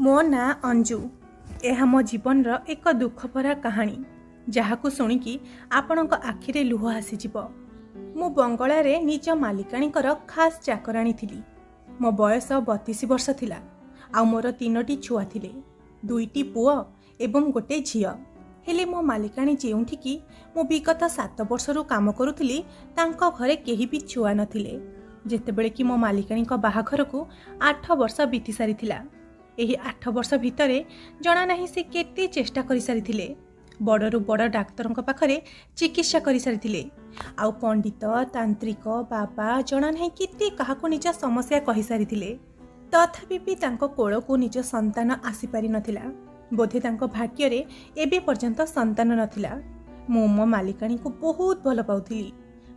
ମୋ ନାଁ ଅଞ୍ଜୁ। ଏହା ମୋ ଜୀବନର ଏକ ଦୁଃଖଭରା କାହାଣୀ, ଯାହାକୁ ଶୁଣିକି ଆପଣଙ୍କ ଆଖିରେ ଲୁହ ଆସିଯିବ। ମୁଁ ବଙ୍ଗଳାରେ ନିଜ ମାଲିକାଣୀଙ୍କର ଖାସ୍ ଚାକରାଣୀ ଥିଲି। ମୋ ବୟସ 32 ବର୍ଷ ଥିଲା ଆଉ ମୋର 3ଟି ଛୁଆ ଥିଲେ, 2ଟି ପୁଅ ଏବଂ ଗୋଟେ ଝିଅ। ହେଲେ ମୋ ମାଲିକାଣୀ ଯେଉଁଠିକି ମୁଁ ବିଗତ 7 ବର୍ଷରୁ କାମ କରୁଥିଲି, ତାଙ୍କ ଘରେ କେହି ବି ଛୁଆ ନଥିଲେ। ଯେତେବେଳେ କି ମୋ ମାଲିକାଣୀଙ୍କ ବାହାଘରକୁ 8 ବର୍ଷ ବିତି ସାରିଥିଲା। ଏହି 8 ବର୍ଷ ଭିତରେ ଜଣା ନାହିଁ ସେ କେତେ ଚେଷ୍ଟା କରିସାରିଥିଲେ। ବଡ଼ରୁ ବଡ଼ ଡାକ୍ତରଙ୍କ ପାଖରେ ଚିକିତ୍ସା କରିସାରିଥିଲେ ଆଉ ପଣ୍ଡିତ, ତାନ୍ତ୍ରିକ, ବାବା ଜଣା ନାହିଁ କେତେ କାହାକୁ ନିଜ ସମସ୍ୟା କହିସାରିଥିଲେ। ତଥାପି ବି ତାଙ୍କ କୋଳକୁ ନିଜ ସନ୍ତାନ ଆସିପାରିନଥିଲା। ବୋଧେ ତାଙ୍କ ଭାଗ୍ୟରେ ଏବେ ପର୍ଯ୍ୟନ୍ତ ସନ୍ତାନ ନଥିଲା। ମୁଁ ମୋ ମାଲିକାଣୀକୁ ବହୁତ ଭଲ ପାଉଥିଲି।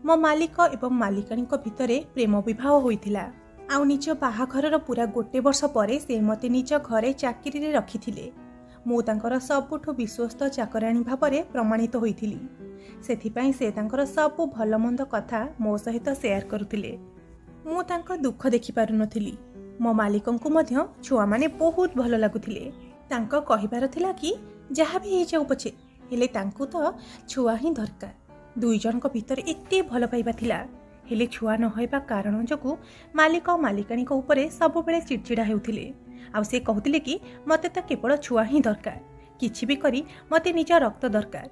ମୋ ମାଲିକ ଏବଂ ମାଲିକାଣୀଙ୍କ ଭିତରେ ପ୍ରେମ ବିବାହ ହୋଇଥିଲା ଆଉ ନିଜ ବାହାଘରର ପୁରା ଗୋଟେ ବର୍ଷ ପରେ ସେ ମୋତେ ନିଜ ଘରେ ଚାକିରିରେ ରଖିଥିଲେ। ମୁଁ ତାଙ୍କର ସବୁଠୁ ବିଶ୍ୱସ୍ତ ଚାକରାଣୀ ଭାବରେ ପ୍ରମାଣିତ ହୋଇଥିଲି। ସେଥିପାଇଁ ସେ ତାଙ୍କର ସବୁ ଭଲମନ୍ଦ କଥା ମୋ ସହିତ ସେୟାର କରୁଥିଲେ। ମୁଁ ତାଙ୍କ ଦୁଃଖ ଦେଖିପାରୁନଥିଲି। ମୋ ମାଲିକଙ୍କୁ ମଧ୍ୟ ଛୁଆମାନେ ବହୁତ ଭଲ ଲାଗୁଥିଲେ। ତାଙ୍କ କହିବାର ଥିଲା କି ଯାହା ବି ହେଇଯାଉ ପଛେ, ହେଲେ ତାଙ୍କୁ ତ ଛୁଆ ହିଁ ଦରକାର। ଦୁଇ ଜଣଙ୍କ ଭିତରେ ଏତେ ଭଲ ପାଇବା ଥିଲା, ହେଲେ ଛୁଆ ନ ହେବା କାରଣ ଯୋଗୁଁ ମାଲିକ ମାଲିକାଣୀଙ୍କ ଉପରେ ସବୁବେଳେ ଚିଡ଼ଚିଡ଼ା ହେଉଥିଲେ। ଆଉ ସେ କହୁଥିଲେ କି ମୋତେ ତ କେବଳ ଛୁଆ ହିଁ ଦରକାର, କିଛି ବି କରି ମୋତେ ନିଜ ରକ୍ତ ଦରକାର।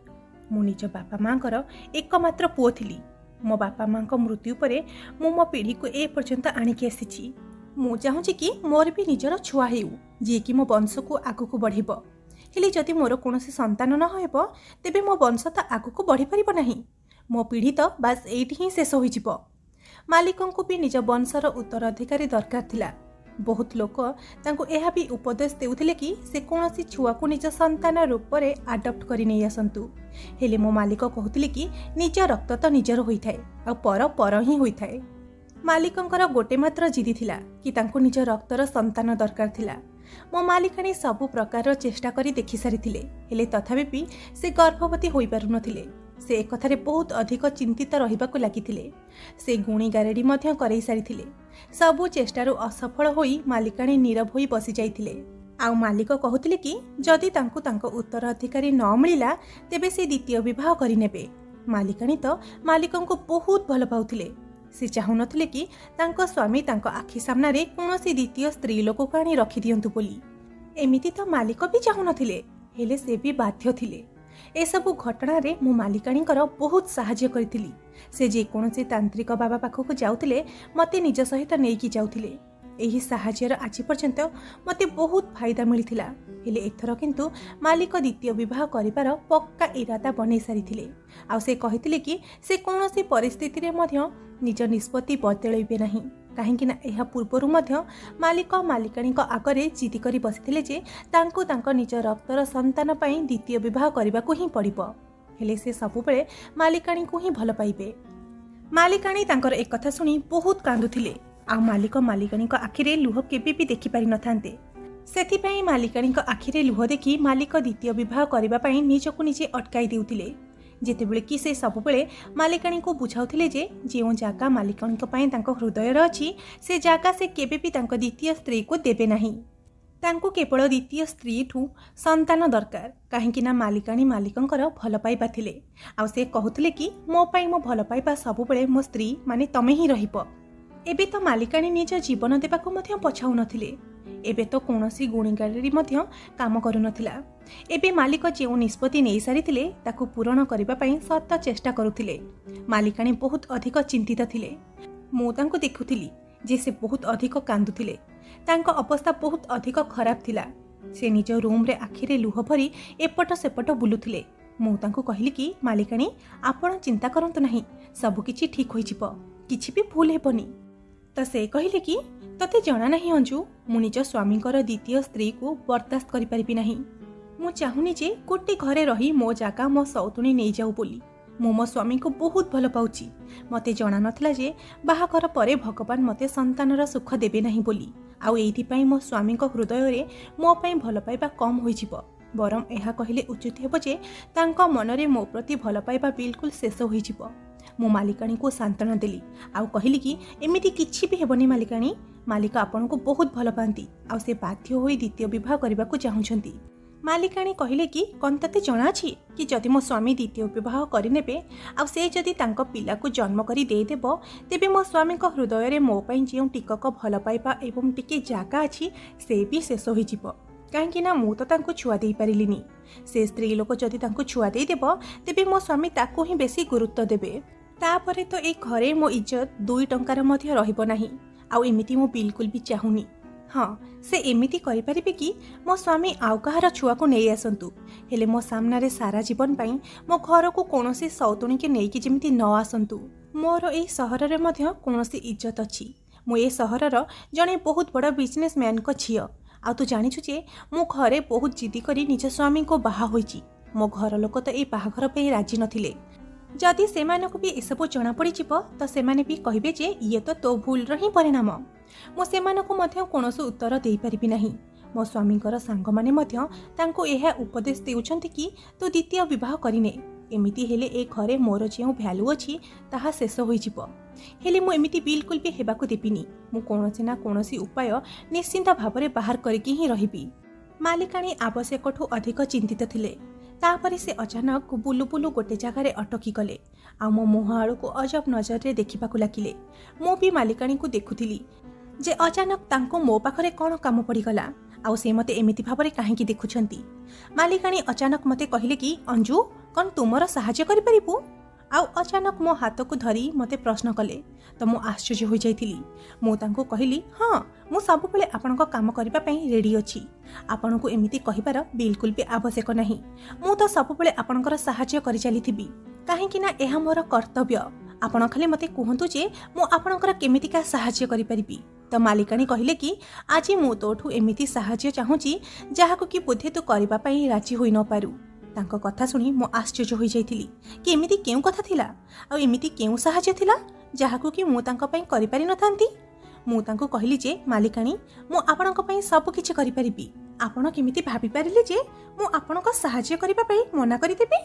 ମୁଁ ନିଜ ବାପା ମାଆଙ୍କର ଏକମାତ୍ର ପୁଅ ଥିଲି। ମୋ ବାପା ମାଆଙ୍କ ମୃତ୍ୟୁ ପରେ ମୁଁ ମୋ ପିଢ଼ିକୁ ଏ ପର୍ଯ୍ୟନ୍ତ ଆଣିକି ଆସିଛି। ମୁଁ ଚାହୁଁଛି କି ମୋର ବି ନିଜର ଛୁଆ ହେଉ, ଯିଏକି ମୋ ବଂଶକୁ ଆଗକୁ ବଢ଼ିବ। ହେଲେ ଯଦି ମୋର କୌଣସି ସନ୍ତାନ ନ ହେବ, ତେବେ ମୋ ବଂଶ ତ ଆଗକୁ ବଢ଼ିପାରିବ ନାହିଁ। ମୋ ପିଢ଼ି ତ ବାସ୍ ଏଇଠି ହିଁ ଶେଷ ହୋଇଯିବ। ମାଲିକଙ୍କୁ ବି ନିଜ ବଂଶର ଉତ୍ତରାଧିକାରୀ ଦରକାର ଥିଲା। ବହୁତ ଲୋକ ତାଙ୍କୁ ଏହା ବି ଉପଦେଶ ଦେଉଥିଲେ କି ସେ କୌଣସି ଛୁଆକୁ ନିଜ ସନ୍ତାନ ରୂପରେ ଆଡପ୍ଟ କରି ନେଇ ଆସନ୍ତୁ। ହେଲେ ମୋ ମାଲିକ କହୁଥିଲେ କି ନିଜ ରକ୍ତ ତ ନିଜର ହୋଇଥାଏ ଆଉ ପର ପର ହିଁ ହୋଇଥାଏ। ମାଲିକଙ୍କର ଗୋଟେ ମାତ୍ର ଜିଦି ଥିଲା କି ତାଙ୍କୁ ନିଜ ରକ୍ତର ସନ୍ତାନ ଦରକାର ଥିଲା। ମୋ ମାଲିକାଣୀ ସବୁ ପ୍ରକାରର ଚେଷ୍ଟା କରି ଦେଖିସାରିଥିଲେ, ହେଲେ ତଥାପି ବି ସେ ଗର୍ଭବତୀ ହୋଇପାରୁନଥିଲେ। ସେ ଏକଥାରେ ବହୁତ ଅଧିକ ଚିନ୍ତିତ ରହିବାକୁ ଲାଗିଥିଲେ। ସେ ଗୁଣି ଗାରେଡ଼ି ମଧ୍ୟ କରେଇ ସାରିଥିଲେ। ସବୁ ଚେଷ୍ଟାରୁ ଅସଫଳ ହୋଇ ମାଲିକାଣୀ ନୀରବ ହୋଇ ବସିଯାଇଥିଲେ। ଆଉ ମାଲିକ କହୁଥିଲେ କି ଯଦି ତାଙ୍କୁ ତାଙ୍କ ଉତ୍ତରାଧିକାରୀ ନ ମିଳିଲା, ତେବେ ସେ ଦ୍ୱିତୀୟ ବିବାହ କରିନେବେ। ମାଲିକାଣୀ ତ ମାଲିକଙ୍କୁ ବହୁତ ଭଲ ପାଉଥିଲେ। ସେ ଚାହୁଁନଥିଲେ କି ତାଙ୍କ ସ୍ୱାମୀ ତାଙ୍କ ଆଖି ସାମ୍ନାରେ କୌଣସି ଦ୍ୱିତୀୟ ସ୍ତ୍ରୀ ଲୋକକୁ ଆଣି ରଖିଦିଅନ୍ତୁ ବୋଲି। ଏମିତି ତ ମାଲିକ ବି ଚାହୁଁନଥିଲେ, ହେଲେ ସେ ବି ବାଧ୍ୟ ଥିଲେ। ଏସବୁ ଘଟଣାରେ ମୁଁ ମାଲିକାଣୀଙ୍କର ବହୁତ ସାହାଯ୍ୟ କରିଥିଲି। ସେ ଯେକୌଣସି ତାନ୍ତ୍ରିକ ବାବା ପାଖକୁ ଯାଉଥିଲେ, ମୋତେ ନିଜ ସହିତ ନେଇକି ଯାଉଥିଲେ। ଏହି ସାହାଯ୍ୟର ଆଜି ପର୍ଯ୍ୟନ୍ତ ମୋତେ ବହୁତ ଫାଇଦା ମିଳିଥିଲା। ହେଲେ ଏଥର କିନ୍ତୁ ମାଲିକ ଦ୍ୱିତୀୟ ବିବାହ କରିବାର ପକ୍କା ଇରାଦା ବନେଇ ସାରିଥିଲେ। ଆଉ ସେ କହିଥିଲେ କି ସେ କୌଣସି ପରିସ୍ଥିତିରେ ମଧ୍ୟ ନିଜ ନିଷ୍ପତ୍ତି ବଦଳାଇବେ ନାହିଁ, କାହିଁକି ନା ଏହା ପୂର୍ବରୁ ମଧ୍ୟ ମାଲିକ ମାଲିକାଣୀଙ୍କ ଆଗରେ ଜିଦି କରି ବସିଥିଲେ ଯେ ତାଙ୍କୁ ତାଙ୍କ ନିଜ ରକ୍ତର ସନ୍ତାନ ପାଇଁ ଦ୍ୱିତୀୟ ବିବାହ କରିବାକୁ ହିଁ ପଡ଼ିବ। ହେଲେ ସେ ସବୁବେଳେ ମାଲିକାଣୀଙ୍କୁ ହିଁ ଭଲ ପାଇବେ। ମାଲିକାଣୀ ତାଙ୍କର ଏକଥା ଶୁଣି ବହୁତ କାନ୍ଦୁଥିଲେ ଆଉ ମାଲିକ ମାଲିକାଣୀଙ୍କ ଆଖିରେ ଲୁହ କେବେ ବି ଦେଖିପାରିନଥାନ୍ତେ। ସେଥିପାଇଁ ମାଲିକାଣୀଙ୍କ ଆଖିରେ ଲୁହ ଦେଖି ମାଲିକ ଦ୍ୱିତୀୟ ବିବାହ କରିବା ପାଇଁ ନିଜକୁ ନିଜେ ଅଟକାଇ ଦେଉଥିଲେ। ଯେତେବେଳେ କି ସେ ସବୁବେଳେ ମାଲିକାଣୀଙ୍କୁ ବୁଝାଉଥିଲେ ଯେ ଯେଉଁ ଜାଗା ମାଲିକାଣୀଙ୍କ ପାଇଁ ତାଙ୍କ ହୃଦୟରେ ଅଛି, ସେ ଜାଗା ସେ କେବେ ବି ତାଙ୍କ ଦ୍ୱିତୀୟ ସ୍ତ୍ରୀକୁ ଦେବେ ନାହିଁ। ତାଙ୍କୁ କେବଳ ଦ୍ୱିତୀୟ ସ୍ତ୍ରୀଠୁ ସନ୍ତାନ ଦରକାର, କାହିଁକି ନା ମାଲିକାଣୀ ମାଲିକଙ୍କର ଭଲ ପାଇବା ଥିଲେ। ଆଉ ସେ କହୁଥିଲେ କି ମୋ ପାଇଁ ମୋ ଭଲ ପାଇବା ସବୁବେଳେ ମୋ ସ୍ତ୍ରୀ ମାନେ ତମେ ହିଁ ରହିବ। ଏବେ ତ ମାଲିକାଣୀ ନିଜ ଜୀବନ ଦେବାକୁ ମଧ୍ୟ ପଛାଉନଥିଲେ। ଏବେ ତ କୌଣସି ଗୁଣିଗାରେଡ଼ି ମଧ୍ୟ କାମ କରୁନଥିଲା। ଏବେ ମାଲିକ ଯେଉଁ ନିଷ୍ପତ୍ତି ନେଇସାରିଥିଲେ, ତାକୁ ପୂରଣ କରିବା ପାଇଁ ସତ ଚେଷ୍ଟା କରୁଥିଲେ। ମାଲିକାଣୀ ବହୁତ ଅଧିକ ଚିନ୍ତିତ ଥିଲେ। ମୁଁ ତାଙ୍କୁ ଦେଖୁଥିଲି ଯେ ସେ ବହୁତ ଅଧିକ କାନ୍ଦୁଥିଲେ। ତାଙ୍କ ଅବସ୍ଥା ବହୁତ ଅଧିକ ଖରାପ ଥିଲା। ସେ ନିଜ ରୁମ୍ରେ ଆଖିରେ ଲୁହ ଭରି ଏପଟ ସେପଟ ବୁଲୁଥିଲେ। ମୁଁ ତାଙ୍କୁ କହିଲି କି ମାଲିକାଣୀ, ଆପଣ ଚିନ୍ତା କରନ୍ତୁ ନାହିଁ, ସବୁକିଛି ଠିକ୍ ହୋଇଯିବ, କିଛି ବି ଭୁଲ ହେବନି। ତ ସେ କହିଲେ କି ତତେ ଜଣା ନାହିଁ ଅଞ୍ଜୁ, ମୁଁ ନିଜ ସ୍ୱାମୀଙ୍କର ଦ୍ୱିତୀୟ ସ୍ତ୍ରୀକୁ ବରଦାସ୍ତ କରିପାରିବି ନାହିଁ। ମୁଁ ଚାହୁଁନି ଯେ ଗୋଟେ ଘରେ ରହି ମୋ ଜାଗା ମୋ ସଉତୁଣୀ ନେଇଯାଉ ବୋଲି। ମୁଁ ମୋ ସ୍ୱାମୀଙ୍କୁ ବହୁତ ଭଲ ପାଉଛି। ମୋତେ ଜଣା ନଥିଲା ଯେ ବାହାଘର ପରେ ଭଗବାନ ମୋତେ ସନ୍ତାନର ସୁଖ ଦେବେ ନାହିଁ ବୋଲି, ଆଉ ଏଇଥିପାଇଁ ମୋ ସ୍ୱାମୀଙ୍କ ହୃଦୟରେ ମୋ ପାଇଁ ଭଲ ପାଇବା କମ୍ ହୋଇଯିବ। ବରଂ ଏହା କହିଲେ ଉଚିତ ହେବ ଯେ ତାଙ୍କ ମନରେ ମୋ ପ୍ରତି ଭଲ ପାଇବା ବିଲକୁଲ ଶେଷ ହୋଇଯିବ। ମୁଁ ମାଲିକାଣୀକୁ ସାନ୍ତ୍ୱନା ଦେଲି ଆଉ କହିଲି କି ଏମିତି କିଛି ବି ହେବନି ମାଲିକାଣୀ, ମାଲିକ ଆପଣଙ୍କୁ ବହୁତ ଭଲ ପାଆନ୍ତି ଆଉ ସେ ବାଧ୍ୟ ହୋଇ ଦ୍ୱିତୀୟ ବିବାହ କରିବାକୁ ଚାହୁଁଛନ୍ତି। ମାଲିକାଣୀ କହିଲେ କି କ'ଣ ତତେ ଜଣାଅଛି କି ଯଦି ମୋ ସ୍ୱାମୀ ଦ୍ୱିତୀୟ ବିବାହ କରିନେବେ ଆଉ ସେ ଯଦି ତାଙ୍କ ପିଲାକୁ ଜନ୍ମ କରି ଦେଇଦେବ, ତେବେ ମୋ ସ୍ୱାମୀଙ୍କ ହୃଦୟରେ ମୋ ପାଇଁ ଯେଉଁ ଟିକକ ଭଲ ପାଇବା ଏବଂ ଟିକେ ଜାଗା ଅଛି ସେ ବି ଶେଷ ହୋଇଯିବ। କାହିଁକି ନା ମୁଁ ତ ତାଙ୍କୁ ଛୁଆ ଦେଇପାରିଲିନି। ସେ ସ୍ତ୍ରୀ ଲୋକ ଯଦି ତାଙ୍କୁ ଛୁଆ ଦେଇଦେବ, ତେବେ ମୋ ସ୍ୱାମୀ ତାକୁ ହିଁ ବେଶୀ ଗୁରୁତ୍ୱ ଦେବେ। ତାପରେ ତ ଏଇ ଘରେ ମୋ ଇଜ୍ଜତ 2 ଟଙ୍କାର ମଧ୍ୟ ରହିବ ନାହିଁ। ଆଉ ଏମିତି ମୁଁ ବିଲକୁଲ ବି ଚାହୁଁନି। ହଁ, ସେ ଏମିତି କରିପାରିବେ କି ମୋ ସ୍ୱାମୀ ଆଉ କାହାର ଛୁଆକୁ ନେଇ ଆସନ୍ତୁ, ହେଲେ ମୋ ସାମ୍ନାରେ ସାରା ଜୀବନ ପାଇଁ ମୋ ଘରକୁ କୌଣସି ସଉତୁଣୀକି ନେଇକି ଯେମିତି ନ ଆସନ୍ତୁ। ମୋର ଏଇ ସହରରେ ମଧ୍ୟ କୌଣସି ଇଜ୍ଜତ ଅଛି। ମୁଁ ଏ ସହରର ଜଣେ ବହୁତ ବଡ଼ ବିଜନେସମ୍ୟାନଙ୍କ ଝିଅ। ଆଉ ତୁ ଜାଣିଛୁ ଯେ ମୁଁ ଘରେ ବହୁତ ଜିଦି କରି ନିଜ ସ୍ୱାମୀଙ୍କୁ ବାହା ହୋଇଛି। ମୋ ଘର ଲୋକ ତ ଏଇ ବାହାଘର ପାଇଁ ରାଜି ନଥିଲେ। ଯଦି ସେମାନଙ୍କୁ ବି ଏସବୁ ଜଣାପଡ଼ିଯିବ ତ ସେମାନେ ବି କହିବେ ଯେ ଇଏ ତ ତୋ ଭୁଲର ହିଁ ପରିଣାମ। ମୁଁ ସେମାନଙ୍କୁ ମଧ୍ୟ କୌଣସି ଉତ୍ତର ଦେଇପାରିବି ନାହିଁ। ମୋ ସ୍ୱାମୀଙ୍କର ସାଙ୍ଗମାନେ ମଧ୍ୟ ତାଙ୍କୁ ଏହା ଉପଦେଶ ଦେଉଛନ୍ତି କି ତୁ ଦ୍ୱିତୀୟ ବିବାହ କରିନେ, ଏମିତି ହେଲେ ଏ ଘରେ ମୋର ଯେଉଁ ଭ୍ୟାଲୁ ଅଛି ତାହା ଶେଷ ହୋଇଯିବ। ହେଲେ ମୁଁ ଏମିତି ବିଲକୁଲ ବି ହେବାକୁ ଦେବିନି। ମୁଁ କୌଣସି ନା କୌଣସି ଉପାୟ ନିଶ୍ଚିନ୍ତ ଭାବରେ ବାହାର କରିକି ହିଁ ରହିବି। ମାଲିକାଣୀ ଆବଶ୍ୟକଠୁ ଅଧିକ ଚିନ୍ତିତ ଥିଲେ। ତାପରେ ସେ ଅଚାନକ ବୁଲୁ ବୁଲୁ ଗୋଟେ ଜାଗାରେ ଅଟକି ଗଲେ ଆଉ ମୋ ମୁହଁ ଆଡ଼କୁ ଅଜବ ନଜରରେ ଦେଖିବାକୁ ଲାଗିଲେ। ମୁଁ ବି ମାଲିକାଣୀଙ୍କୁ ଦେଖୁଥିଲି ଯେ ଅଚାନକ ତାଙ୍କୁ ମୋ ପାଖରେ କ'ଣ କାମ ପଡ଼ିଗଲା ଆଉ ସେ ମୋତେ ଏମିତି ଭାବରେ କାହିଁକି ଦେଖୁଛନ୍ତି। ମାଲିକାଣୀ ଅଚାନକ ମୋତେ କହିଲେ କି ଅଞ୍ଜୁ, କ'ଣ ତୁମର ସାହାଯ୍ୟ କରିପାରିବୁ? ଆଉ ଅଚାନକ ମୋ ହାତକୁ ଧରି ମୋତେ ପ୍ରଶ୍ନ କଲେ ତ ମୁଁ ଆଶ୍ଚର୍ଯ୍ୟ ହୋଇଯାଇଥିଲି। ମୁଁ ତାଙ୍କୁ କହିଲି, ହଁ, ମୁଁ ସବୁବେଳେ ଆପଣଙ୍କ କାମ କରିବା ପାଇଁ ରେଡ଼ି ଅଛି। ଆପଣଙ୍କୁ ଏମିତି କହିବାର ବିଲକୁଲ ବି ଆବଶ୍ୟକ ନାହିଁ। ମୁଁ ତ ସବୁବେଳେ ଆପଣଙ୍କର ସାହାଯ୍ୟ କରିଚାଲିଥିବି, କାହିଁକି ନା ଏହା ମୋର କର୍ତ୍ତବ୍ୟ। ଆପଣ ଖାଲି ମୋତେ କୁହନ୍ତୁ ଯେ ମୁଁ ଆପଣଙ୍କର କେମିତିକା ସାହାଯ୍ୟ କରିପାରିବି। ତ ମାଲିକାଣୀ କହିଲେ କି ଆଜି ମୁଁ ତୋଠୁ ଏମିତି ସାହାଯ୍ୟ ଚାହୁଁଛି ଯାହାକୁ କି ବୋଧେ ତୁ କରିବା ପାଇଁ ରାଜି ହୋଇନପାରୁ। ତାଙ୍କ କଥା ଶୁଣି ମୁଁ ଆଶ୍ଚର୍ଯ୍ୟ ହୋଇଯାଇଥିଲି କି ଏମିତି କେଉଁ କଥା ଥିଲା ଆଉ ଏମିତି କେଉଁ ସାହାଯ୍ୟ ଥିଲା ଯାହାକୁ କି ମୁଁ ତାଙ୍କ ପାଇଁ କରିପାରିନଥାନ୍ତି। ମୁଁ ତାଙ୍କୁ କହିଲି ଯେ ମାଲିକାଣୀ, ମୁଁ ଆପଣଙ୍କ ପାଇଁ ସବୁ କିଛି କରିପାରିବି। ଆପଣ କେମିତି ଭାବିପାରିଲେ ଯେ ମୁଁ ଆପଣଙ୍କ ସାହାଯ୍ୟ କରିବା ପାଇଁ ମନା କରିଦେବି?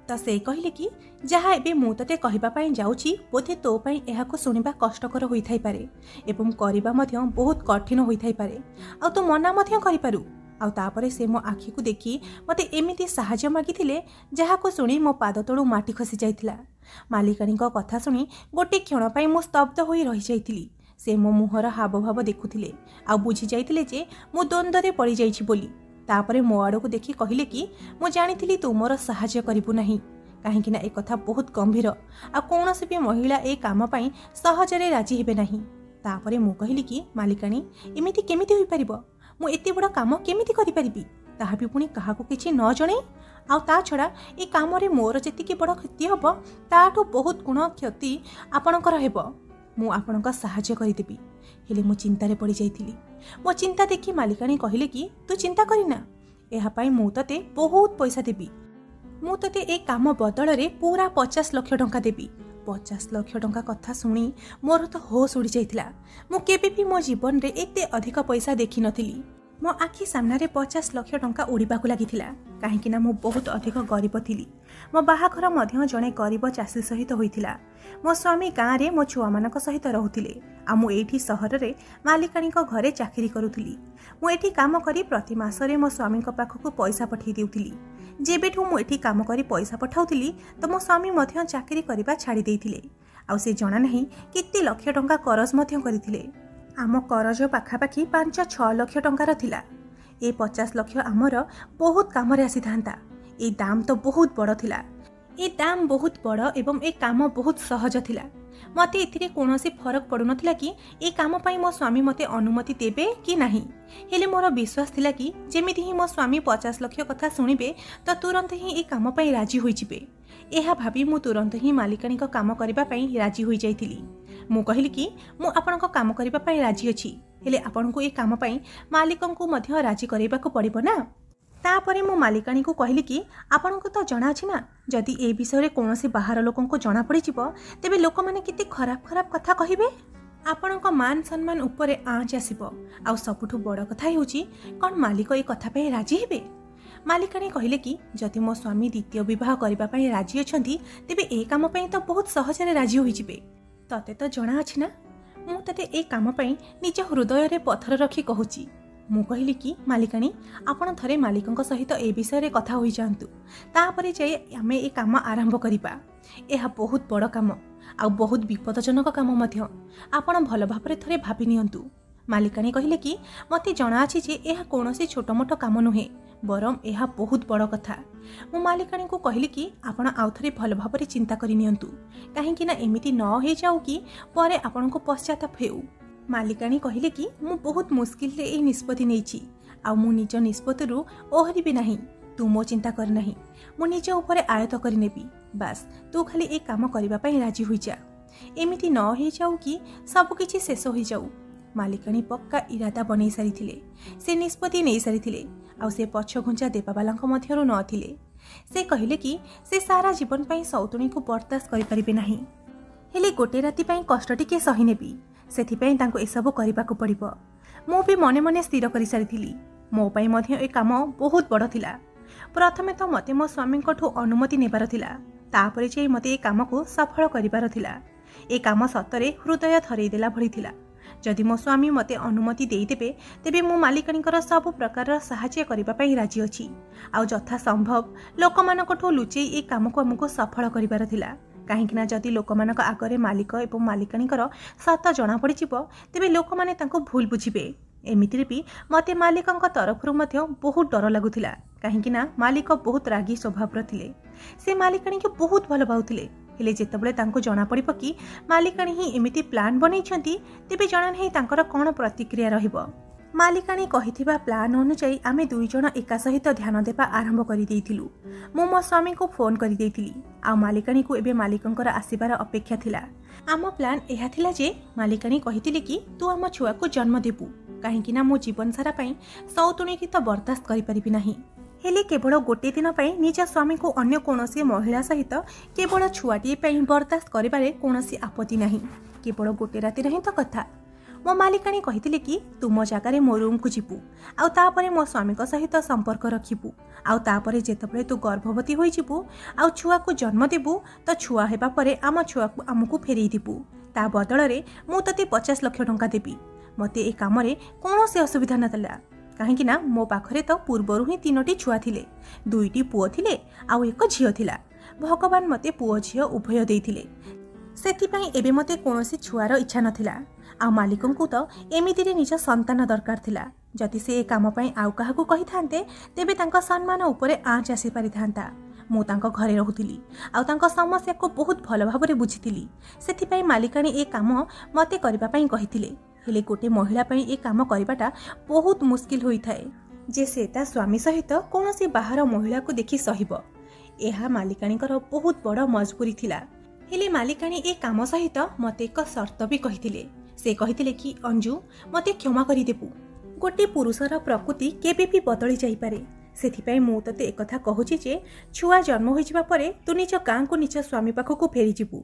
ତ ସେ କହିଲେ କି ଯାହା ଏବେ ମୁଁ ତତେ କହିବା ପାଇଁ ଯାଉଛି ବୋଧେ ତୋ ପାଇଁ ଏହାକୁ ଶୁଣିବା କଷ୍ଟକର ହୋଇଥାଇପାରେ ଏବଂ କରିବା ମଧ୍ୟ ବହୁତ କଠିନ ହୋଇଥାଇପାରେ, ଆଉ ତୁ ମନା ମଧ୍ୟ କରିପାରୁ। ଆଉ ତାପରେ ସେ ମୋ ଆଖିକୁ ଦେଖି ମୋତେ ଏମିତି ସାହାଯ୍ୟ ମାଗିଥିଲେ ଯାହାକୁ ଶୁଣି ମୋ ପାଦ ତଳୁ ମାଟି ଖସି ଯାଇଥିଲା। ମାଲିକାଣୀଙ୍କ କଥା ଶୁଣି ଗୋଟେ କ୍ଷଣ ପାଇଁ ମୁଁ ସ୍ତବ୍ଧ ହୋଇ ରହିଯାଇଥିଲି। ସେ ମୋ ମୁହଁର ହାବଭାବ ଦେଖୁଥିଲେ ଆଉ ବୁଝି ଯାଇଥିଲେ ଯେ ମୁଁ ଦ୍ୱନ୍ଦ୍ୱରେ ପଡ଼ିଯାଇଛି ବୋଲି। ତାପରେ ମୋ ଆଡ଼କୁ ଦେଖି କହିଲେ କି ମୁଁ ଜାଣିଥିଲି ତୁ ମୋର ସାହାଯ୍ୟ କରିବୁ ନାହିଁ, କାହିଁକିନା ଏକଥା ବହୁତ ଗମ୍ଭୀର ଆଉ କୌଣସି ବି ମହିଳା ଏ କାମ ପାଇଁ ସହଜରେ ରାଜି ହେବେ ନାହିଁ। ତାପରେ ମୁଁ କହିଲି କି ମାଲିକାଣୀ, ଏମିତି କେମିତି ହୋଇପାରିବ? ମୁଁ ଏତେ ବଡ଼ କାମ କେମିତି କରିପାରିବି, ତାହା ବି ପୁଣି କାହାକୁ କିଛି ନ ଜଣେଇ? ଆଉ ତା ଛଡ଼ା ଏ କାମରେ ମୋର ଯେତିକି ବଡ଼ କ୍ଷତି ହେବ ତାଠୁ ବହୁତ ଗୁଣ କ୍ଷତି ଆପଣଙ୍କର ହେବ। ମୁଁ ଆପଣଙ୍କ ସାହାଯ୍ୟ କରିଦେବି। ହେଲେ ମୁଁ ଚିନ୍ତାରେ ପଡ଼ିଯାଇଥିଲି। ମୋ ଚିନ୍ତା ଦେଖି ମାଲିକାଣୀ କହିଲେ କି ତୁ ଚିନ୍ତା କରିନା, ଏହା ପାଇଁ ମୁଁ ତତେ ବହୁତ ପଇସା ଦେବି। ମୁଁ ତତେ ଏ କାମ ବଦଳରେ ପୁରା 50 ଲକ୍ଷ ଟଙ୍କା ଦେବି। 50 ଲକ୍ଷ ଟଙ୍କା କଥା ଶୁଣି ମୋର ତ ହୋସ୍ ଉଡ଼ିଯାଇଥିଲା। ମୁଁ କେବେ ବି ମୋ ଜୀବନରେ ଏତେ ଅଧିକ ପଇସା ଦେଖିନଥିଲି। ମୋ ଆଖି ସାମ୍ନାରେ 50 ଲକ୍ଷ ଟଙ୍କା ଉଡ଼ିବାକୁ ଲାଗିଥିଲା, କାହିଁକିନା ମୁଁ ବହୁତ ଅଧିକ ଗରିବ ଥିଲି। ମୋ ବାହାଘର ମଧ୍ୟ ଜଣେ ଗରିବ ଚାଷୀ ସହିତ ହୋଇଥିଲା। ମୋ ସ୍ୱାମୀ ଗାଁରେ ମୋ ଛୁଆମାନଙ୍କ ସହିତ ରହୁଥିଲେ ଆଉ ମୁଁ ଏଇଠି ସହରରେ ମାଲିକାଣୀଙ୍କ ଘରେ ଚାକିରି କରୁଥିଲି। ମୁଁ ଏଠି କାମ କରି ପ୍ରତି ମାସରେ ମୋ ସ୍ୱାମୀଙ୍କ ପାଖକୁ ପଇସା ପଠାଇ ଦେଉଥିଲି। ଯେବେଠୁ ମୁଁ ଏଠି କାମ କରି ପଇସା ପଠାଉଥିଲି ତ ମୋ ସ୍ୱାମୀ ମଧ୍ୟ ଚାକିରି କରିବା ଛାଡ଼ି ଦେଇଥିଲେ ଆଉ ସେ ଜଣା ନାହିଁ କେତେ ଲକ୍ଷ ଟଙ୍କା କରଜ ମଧ୍ୟ କରିଥିଲେ। ଆମ କରଜ ପାଖାପାଖି 5-6 ଲକ୍ଷ ଟଙ୍କାର ଥିଲା। ଏ 50 ଲକ୍ଷ ଆମର ବହୁତ କାମରେ ଆସିଥାନ୍ତା। ଏ ଦାମ ତ ବହୁତ ବଡ଼ ଥିଲା। ଏ ଦାମ ବହୁତ ବଡ଼ ଏବଂ ଏ କାମ ବହୁତ ସହଜ ଥିଲା। ମୋତେ ଏଥିରେ କୌଣସି ଫରକ ପଡ଼ୁନଥିଲା କି ଏ କାମ ପାଇଁ ମୋ ସ୍ୱାମୀ ମୋତେ ଅନୁମତି ଦେବେ କି ନାହିଁ। ହେଲେ ମୋର ବିଶ୍ୱାସ ଥିଲା କି ଯେମିତି ହିଁ ମୋ ସ୍ୱାମୀ 50 ଲକ୍ଷ କଥା ଶୁଣିବେ ତ ତୁରନ୍ତ ହିଁ ଏ କାମ ପାଇଁ ରାଜି ହୋଇଯିବେ। ଏହା ଭାବି ମୁଁ ତୁରନ୍ତ ହିଁ ମାଲିକାଣୀଙ୍କ କାମ କରିବା ପାଇଁ ରାଜି ହୋଇଯାଇଥିଲି। ମୁଁ କହିଲି କି ମୁଁ ଆପଣଙ୍କ କାମ କରିବା ପାଇଁ ରାଜି ଅଛି, ହେଲେ ଆପଣଙ୍କୁ ଏ କାମ ପାଇଁ ମାଲିକଙ୍କୁ ମଧ୍ୟ ରାଜି କରାଇବାକୁ ପଡ଼ିବ ନା। ତାପରେ ମୁଁ ମାଲିକାଣୀକୁ କହିଲି କି ଆପଣଙ୍କୁ ତ ଜଣାଅଛି ନା, ଯଦି ଏ ବିଷୟରେ କୌଣସି ବାହାର ଲୋକଙ୍କୁ ଜଣାପଡ଼ିଯିବ ତେବେ ଲୋକମାନେ କେତେ ଖରାପ ଖରାପ କଥା କହିବେ, ଆପଣଙ୍କ ମାନ ସମ୍ମାନ ଉପରେ ଆଞ୍ଚ ଆସିବ। ଆଉ ସବୁଠୁ ବଡ଼ କଥା ହେଉଛି କ'ଣ ମାଲିକ ଏ କଥା ପାଇଁ ରାଜି ହେବେ? ମାଲିକାଣୀ କହିଲେ କି ଯଦି ମୋ ସ୍ୱାମୀ ଦ୍ୱିତୀୟ ବିବାହ କରିବା ପାଇଁ ରାଜି ଅଛନ୍ତି, ତେବେ ଏ କାମ ପାଇଁ ତ ବହୁତ ସହଜରେ ରାଜି ହୋଇଯିବେ। ତତେ ତ ଜଣା ଅଛି ନା, ମୁଁ ତତେ ଏ କାମ ପାଇଁ ନିଜ ହୃଦୟରେ ପଥର ରଖି କହୁଛି। ମୁଁ କହିଲି କି ମାଲିକାଣୀ, ଆପଣ ଥରେ ମାଲିକଙ୍କ ସହିତ ଏ ବିଷୟରେ କଥା ହୋଇଯାଆନ୍ତୁ, ତାପରେ ଯାଇ ଆମେ ଏ କାମ ଆରମ୍ଭ କରିବା। ଏହା ବହୁତ ବଡ଼ କାମ ଆଉ ବହୁତ ବିପଦଜନକ କାମ ମଧ୍ୟ। ଆପଣ ଭଲ ଭାବରେ ଥରେ ଭାବି ନିଅନ୍ତୁ। ମାଲିକାଣୀ କହିଲେ କି ମୋତେ ଜଣାଅଛି ଯେ ଏହା କୌଣସି ଛୋଟମୋଟ କାମ ନୁହେଁ, ବରଂ ଏହା ବହୁତ ବଡ଼ କଥା। ମୁଁ ମାଲିକାଣୀଙ୍କୁ କହିଲି କି ଆପଣ ଆଉ ଥରେ ଭଲ ଭାବରେ ଚିନ୍ତା କରି ନିଅନ୍ତୁ, କାହିଁକି ନା ଏମିତି ନ ହେଇଯାଉ କି ପରେ ଆପଣଙ୍କୁ ପଶ୍ଚାତାପ ହେଉ। ମାଲିକାଣୀ କହିଲେ କି ମୁଁ ବହୁତ ମୁସ୍କିଲରେ ଏହି ନିଷ୍ପତ୍ତି ନେଇଛି ଆଉ ମୁଁ ନିଜ ନିଷ୍ପତ୍ତିରୁ ଓହରିବି ନାହିଁ। ତୁ ମୋ ଚିନ୍ତା କର ନାହିଁ, ମୁଁ ନିଜ ଉପରେ ଆୟତ୍ତ କରିନେବି। ବାସ୍ ତୁ ଖାଲି ଏ କାମ କରିବା ପାଇଁ ରାଜି ହୋଇଯା। ଏମିତି ନ ହେଇଯାଉ କି ସବୁକିଛି ଶେଷ ହୋଇଯାଉ। ମାଲିକାଣୀ ପକ୍କା ଇରାଦା ବନେଇ ସାରିଥିଲେ, ସେ ନିଷ୍ପତ୍ତି ନେଇସାରିଥିଲେ ଆଉ ସେ ପଛଘୁଞ୍ଚା ଦେବାବାଲାଙ୍କ ମଧ୍ୟରୁ ନଥିଲେ। ସେ କହିଲେ କି ସେ ସାରା ଜୀବନ ପାଇଁ ସଉତୁଣୀକୁ ବରଦାସ୍ତ କରିପାରିବେ ନାହିଁ, ହେଲେ ଗୋଟେ ରାତି ପାଇଁ କଷ୍ଟ ଟିକେ ସହିନେବି। ସେଥିପାଇଁ ତାଙ୍କୁ ଏସବୁ କରିବାକୁ ପଡ଼ିବ। ମୁଁ ବି ମନେ ମନେ ସ୍ଥିର କରିସାରିଥିଲି। ମୋ ପାଇଁ ମଧ୍ୟ ଏ କାମ ବହୁତ ବଡ଼ ଥିଲା। ପ୍ରଥମେ ତ ମୋତେ ମୋ ସ୍ୱାମୀଙ୍କଠୁ ଅନୁମତି ନେବାର ଥିଲା, ତାପରେ ଯାଇ ମୋତେ ଏ କାମକୁ ସଫଳ କରିବାର ଥିଲା। ଏ କାମ ସତରେ ହୃଦୟ ଥରେଇ ଦେଲା ଭଳି ଥିଲା। ଯଦି ମୋ ସ୍ୱାମୀ ମୋତେ ଅନୁମତି ଦେଇଦେବେ, ତେବେ ମୁଁ ମାଲିକାଣୀଙ୍କର ସବୁ ପ୍ରକାରର ସାହାଯ୍ୟ କରିବା ପାଇଁ ରାଜି ଅଛି। ଆଉ ଯଥା ସମ୍ଭବ ଲୋକମାନଙ୍କଠୁ ଲୁଚେଇ ଏ କାମକୁ ଆମକୁ ସଫଳ କରିବାର ଥିଲା, କାହିଁକିନା ଯଦି ଲୋକମାନଙ୍କ ଆଗରେ ମାଲିକ ଏବଂ ମାଲିକାଣୀଙ୍କର ସତ ଜଣାପଡ଼ିଯିବ, ତେବେ ଲୋକମାନେ ତାଙ୍କୁ ଭୁଲ ବୁଝିବେ। ଏମିତିରେ ବି ମୋତେ ମାଲିକଙ୍କ ତରଫରୁ ମଧ୍ୟ ବହୁତ ଡର ଲାଗୁଥିଲା, କାହିଁକିନା ମାଲିକ ବହୁତ ରାଗି ସ୍ୱଭାବର ଥିଲେ। ସେ ମାଲିକାଣୀକୁ ବହୁତ ଭଲ ପାଉଥିଲେ, ହେଲେ ଯେତେବେଳେ ତାଙ୍କୁ ଜଣାପଡ଼ିବ କି ମାଲିକାଣୀ ହିଁ ଏମିତି ପ୍ଲାନ୍ ବନେଇଛନ୍ତି, ତେବେ ଜଣା ନାହିଁ ତାଙ୍କର କ'ଣ ପ୍ରତିକ୍ରିୟା ରହିବ। ମାଲିକାଣୀ କହିଥିବା ପ୍ଲାନ୍ ଅନୁଯାୟୀ ଆମେ ଦୁଇ ଜଣ ଏକା ସହିତ ଧ୍ୟାନ ଦେବା ଆରମ୍ଭ କରିଦେଇଥିଲୁ। ମୁଁ ମୋ ସ୍ୱାମୀଙ୍କୁ ଫୋନ୍ କରିଦେଇଥିଲି ଆଉ ମାଲିକାଣୀକୁ ଏବେ ମାଲିକଙ୍କର ଆସିବାର ଅପେକ୍ଷା ଥିଲା। ଆମ ପ୍ଲାନ୍ ଏହା ଥିଲା ଯେ ମାଲିକାଣୀ କହିଥିଲେ କି ତୁ ଆମ ଛୁଆକୁ ଜନ୍ମ ଦେବୁ, କାହିଁକିନା ମୁଁ ଜୀବନ ସାରା ପାଇଁ ସଉତୁଣୀକି ତ ବରଦାସ୍ତ କରିପାରିବି ନାହିଁ, ହେଲେ କେବଳ ଗୋଟିଏ ଦିନ ପାଇଁ ନିଜ ସ୍ୱାମୀଙ୍କୁ ଅନ୍ୟ କୌଣସି ମହିଳା ସହିତ କେବଳ ଛୁଆଟିଏ ପାଇଁ ବରଦାସ୍ତ କରିବାରେ କୌଣସି ଆପତ୍ତି ନାହିଁ। କେବଳ ଗୋଟେ ରାତିର ହିଁ ତ କଥା। ମୋ ମାଲିକାଣୀ କହିଥିଲେ କି ତୁ ମୋ ଜାଗାରେ ମୋ ରୁମ୍କୁ ଯିବୁ ଆଉ ତାପରେ ମୋ ସ୍ୱାମୀଙ୍କ ସହିତ ସମ୍ପର୍କ ରଖିବୁ, ଆଉ ତାପରେ ଯେତେବେଳେ ତୁ ଗର୍ଭବତୀ ହୋଇଯିବୁ ଆଉ ଛୁଆକୁ ଜନ୍ମ ଦେବୁ, ତ ଛୁଆ ହେବା ପରେ ଆମ ଛୁଆକୁ ଆମକୁ ଫେରେଇ ଦେବୁ। ତା ବଦଳରେ ମୁଁ ତୋତେ 50 ଲକ୍ଷ ଟଙ୍କା ଦେବି। ମୋତେ ଏ କାମରେ କୌଣସି ଅସୁବିଧା ନଥିଲା, କାହିଁକିନା ମୋ ପାଖରେ ତ ପୂର୍ବରୁ ହିଁ 3ଟି ଛୁଆ ଥିଲେ। 2ଟି ପୁଅ ଥିଲେ ଆଉ ଏକ ଝିଅ ଥିଲା। ଭଗବାନ ମୋତେ ପୁଅ ଝିଅ ଉଭୟ ଦେଇଥିଲେ, ସେଥିପାଇଁ ଏବେ ମୋତେ କୌଣସି ଛୁଆର ଇଚ୍ଛା ନଥିଲା। ଆଉ ମାଲିକଙ୍କୁ ତ ଏମିତିରେ ନିଜ ସନ୍ତାନ ଦରକାର ଥିଲା। ଯଦି ସେ ଏ କାମ ପାଇଁ ଆଉ କାହାକୁ କହିଥାନ୍ତେ, ତେବେ ତାଙ୍କ ସମ୍ମାନ ଉପରେ ଆଞ୍ଚ ଆସିପାରିଥାନ୍ତା। ମୁଁ ତାଙ୍କ ଘରେ ରହୁଥିଲି ଆଉ ତାଙ୍କ ସମସ୍ୟାକୁ ବହୁତ ଭଲ ଭାବରେ ବୁଝିଥିଲି। ସେଥିପାଇଁ ମାଲିକାଣୀ ଏ କାମ ମୋତେ କରିବା ପାଇଁ କହିଥିଲେ। ହେଲେ ଗୋଟେ ମହିଳା ପାଇଁ ଏ କାମ କରିବାଟା ବହୁତ ମୁସ୍କିଲ ହୋଇଥାଏ ଯେ ସେ ତା ସ୍ୱାମୀ ସହିତ କୌଣସି ବାହାର ମହିଳାକୁ ଦେଖି ସହିବ। ଏହା ମାଲିକାଣୀଙ୍କର ବହୁତ ବଡ଼ ମଜବୁରି ଥିଲା। ହେଲେ ମାଲିକାଣୀ ଏ କାମ ସହିତ ମୋତେ ଏକ ସର୍ତ୍ତ ବି କହିଥିଲେ। ସେ କହିଥିଲେ କି ଅଞ୍ଜୁ, ମୋତେ କ୍ଷମା କରିଦେବୁ। ଗୋଟେ ପୁରୁଷର ପ୍ରକୃତି କେବେ ବି ବଦଳି ଯାଇପାରେ। ସେଥିପାଇଁ ମୁଁ ତୋତେ ଏକଥା କହୁଛି ଯେ ଛୁଆ ଜନ୍ମ ହୋଇଯିବା ପରେ ତୁ ନିଜ ଗାଁକୁ ନିଜ ସ୍ୱାମୀ ପାଖକୁ ଫେରିଯିବୁ।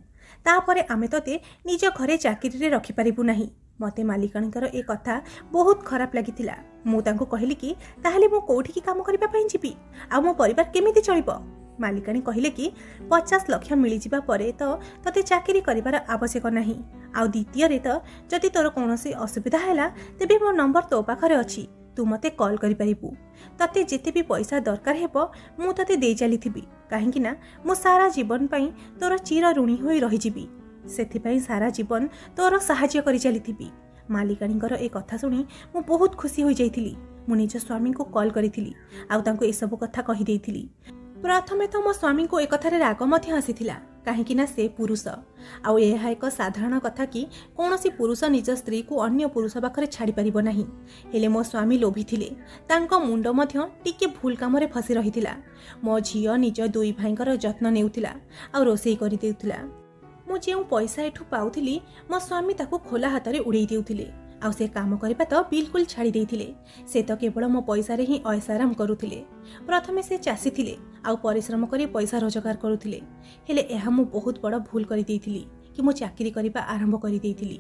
ତାପରେ ଆମେ ତୋତେ ନିଜ ଘରେ ଚାକିରିରେ ରଖିପାରିବୁ ନାହିଁ। ମୋତେ ମାଲିକାଣୀଙ୍କର ଏ କଥା ବହୁତ ଖରାପ ଲାଗିଥିଲା। ମୁଁ ତାଙ୍କୁ କହିଲି କି ତାହେଲେ ମୁଁ କୋଉଠିକି କାମ କରିବା ପାଇଁ ଯିବି ଆଉ ମୋ ପରିବାର କେମିତି ଚଳିବ? ମାଲିକାଣୀ କହିଲେ କି 50 ଲକ୍ଷ ମିଳିଯିବା ପରେ ତ ତୋତେ ଚାକିରି କରିବାର ଆବଶ୍ୟକ ନାହିଁ, ଆଉ ଦ୍ୱିତୀୟରେ ତ ଯଦି ତୋର କୌଣସି ଅସୁବିଧା ହେଲା, ତେବେ ମୋ ନମ୍ବର ତୋ ପାଖରେ ଅଛି, ତୁ ମୋତେ କଲ୍ କରିପାରିବୁ। ତତେ ଯେତେ ବି ପଇସା ଦରକାର ହେବ ମୁଁ ତୋତେ ଦେଇ ଚାଲିଥିବି, କାହିଁକିନା ମୁଁ ସାରା ଜୀବନ ପାଇଁ ତୋର ଚିର ଋଣୀ ହୋଇ ରହିଯିବି। ସେଥିପାଇଁ ସାରା ଜୀବନ ତୋର ସାହାଯ୍ୟ କରି ଚାଲିଥିବି। ମାଲିକାଣୀଙ୍କର ଏ କଥା ଶୁଣି ମୁଁ ବହୁତ ଖୁସି ହୋଇଯାଇଥିଲି। ମୁଁ ନିଜ ସ୍ୱାମୀଙ୍କୁ କଲ୍ କରିଥିଲି ଆଉ ତାଙ୍କୁ ଏସବୁ କଥା କହିଦେଇଥିଲି। ପ୍ରଥମେ ତ ମୋ ସ୍ୱାମୀଙ୍କୁ ଏକଥାରେ ରାଗ ମଧ୍ୟ ଆସିଥିଲା, କାହିଁକିନା ସେ ପୁରୁଷ ଆଉ ଏହା ଏକ ସାଧାରଣ କଥା କି କୌଣସି ପୁରୁଷ ନିଜ ସ୍ତ୍ରୀକୁ ଅନ୍ୟ ପୁରୁଷ ପାଖରେ ଛାଡ଼ିପାରିବ ନାହିଁ। ହେଲେ ମୋ ସ୍ୱାମୀ ଲୋଭୀ ଥିଲେ, ତାଙ୍କ ମୁଣ୍ଡ ମଧ୍ୟ ଟିକେ ଭୁଲ କାମରେ ଫସି ରହିଥିଲା। ମୋ ଝିଅ ନିଜ ଦୁଇ ଭାଇଙ୍କର ଯତ୍ନ ନେଉଥିଲା ଆଉ ରୋଷେଇ କରିଦେଉଥିଲା। ମୁଁ ଯେଉଁ ପଇସା ଏଠୁ ପାଉଥିଲି, ମୋ ସ୍ୱାମୀ ତାକୁ ଖୋଲା ହାତରେ ଉଡ଼େଇ ଦେଉଥିଲେ ଆଉ ସେ କାମ କରିବା ତ ବିଲକୁଲ ଛାଡ଼ି ଦେଇଥିଲେ। ସେ ତ କେବଳ ମୋ ପଇସାରେ ହିଁ ଅୟସାରାମ କରୁଥିଲେ। ପ୍ରଥମେ ସେ ଚାଷୀ ଥିଲେ ଆଉ ପରିଶ୍ରମ କରି ପଇସା ରୋଜଗାର କରୁଥିଲେ। ହେଲେ ଏହା ମୁଁ ବହୁତ ବଡ଼ ଭୁଲ କରିଦେଇଥିଲି କି ମୁଁ ଚାକିରି କରିବା ଆରମ୍ଭ କରିଦେଇଥିଲି।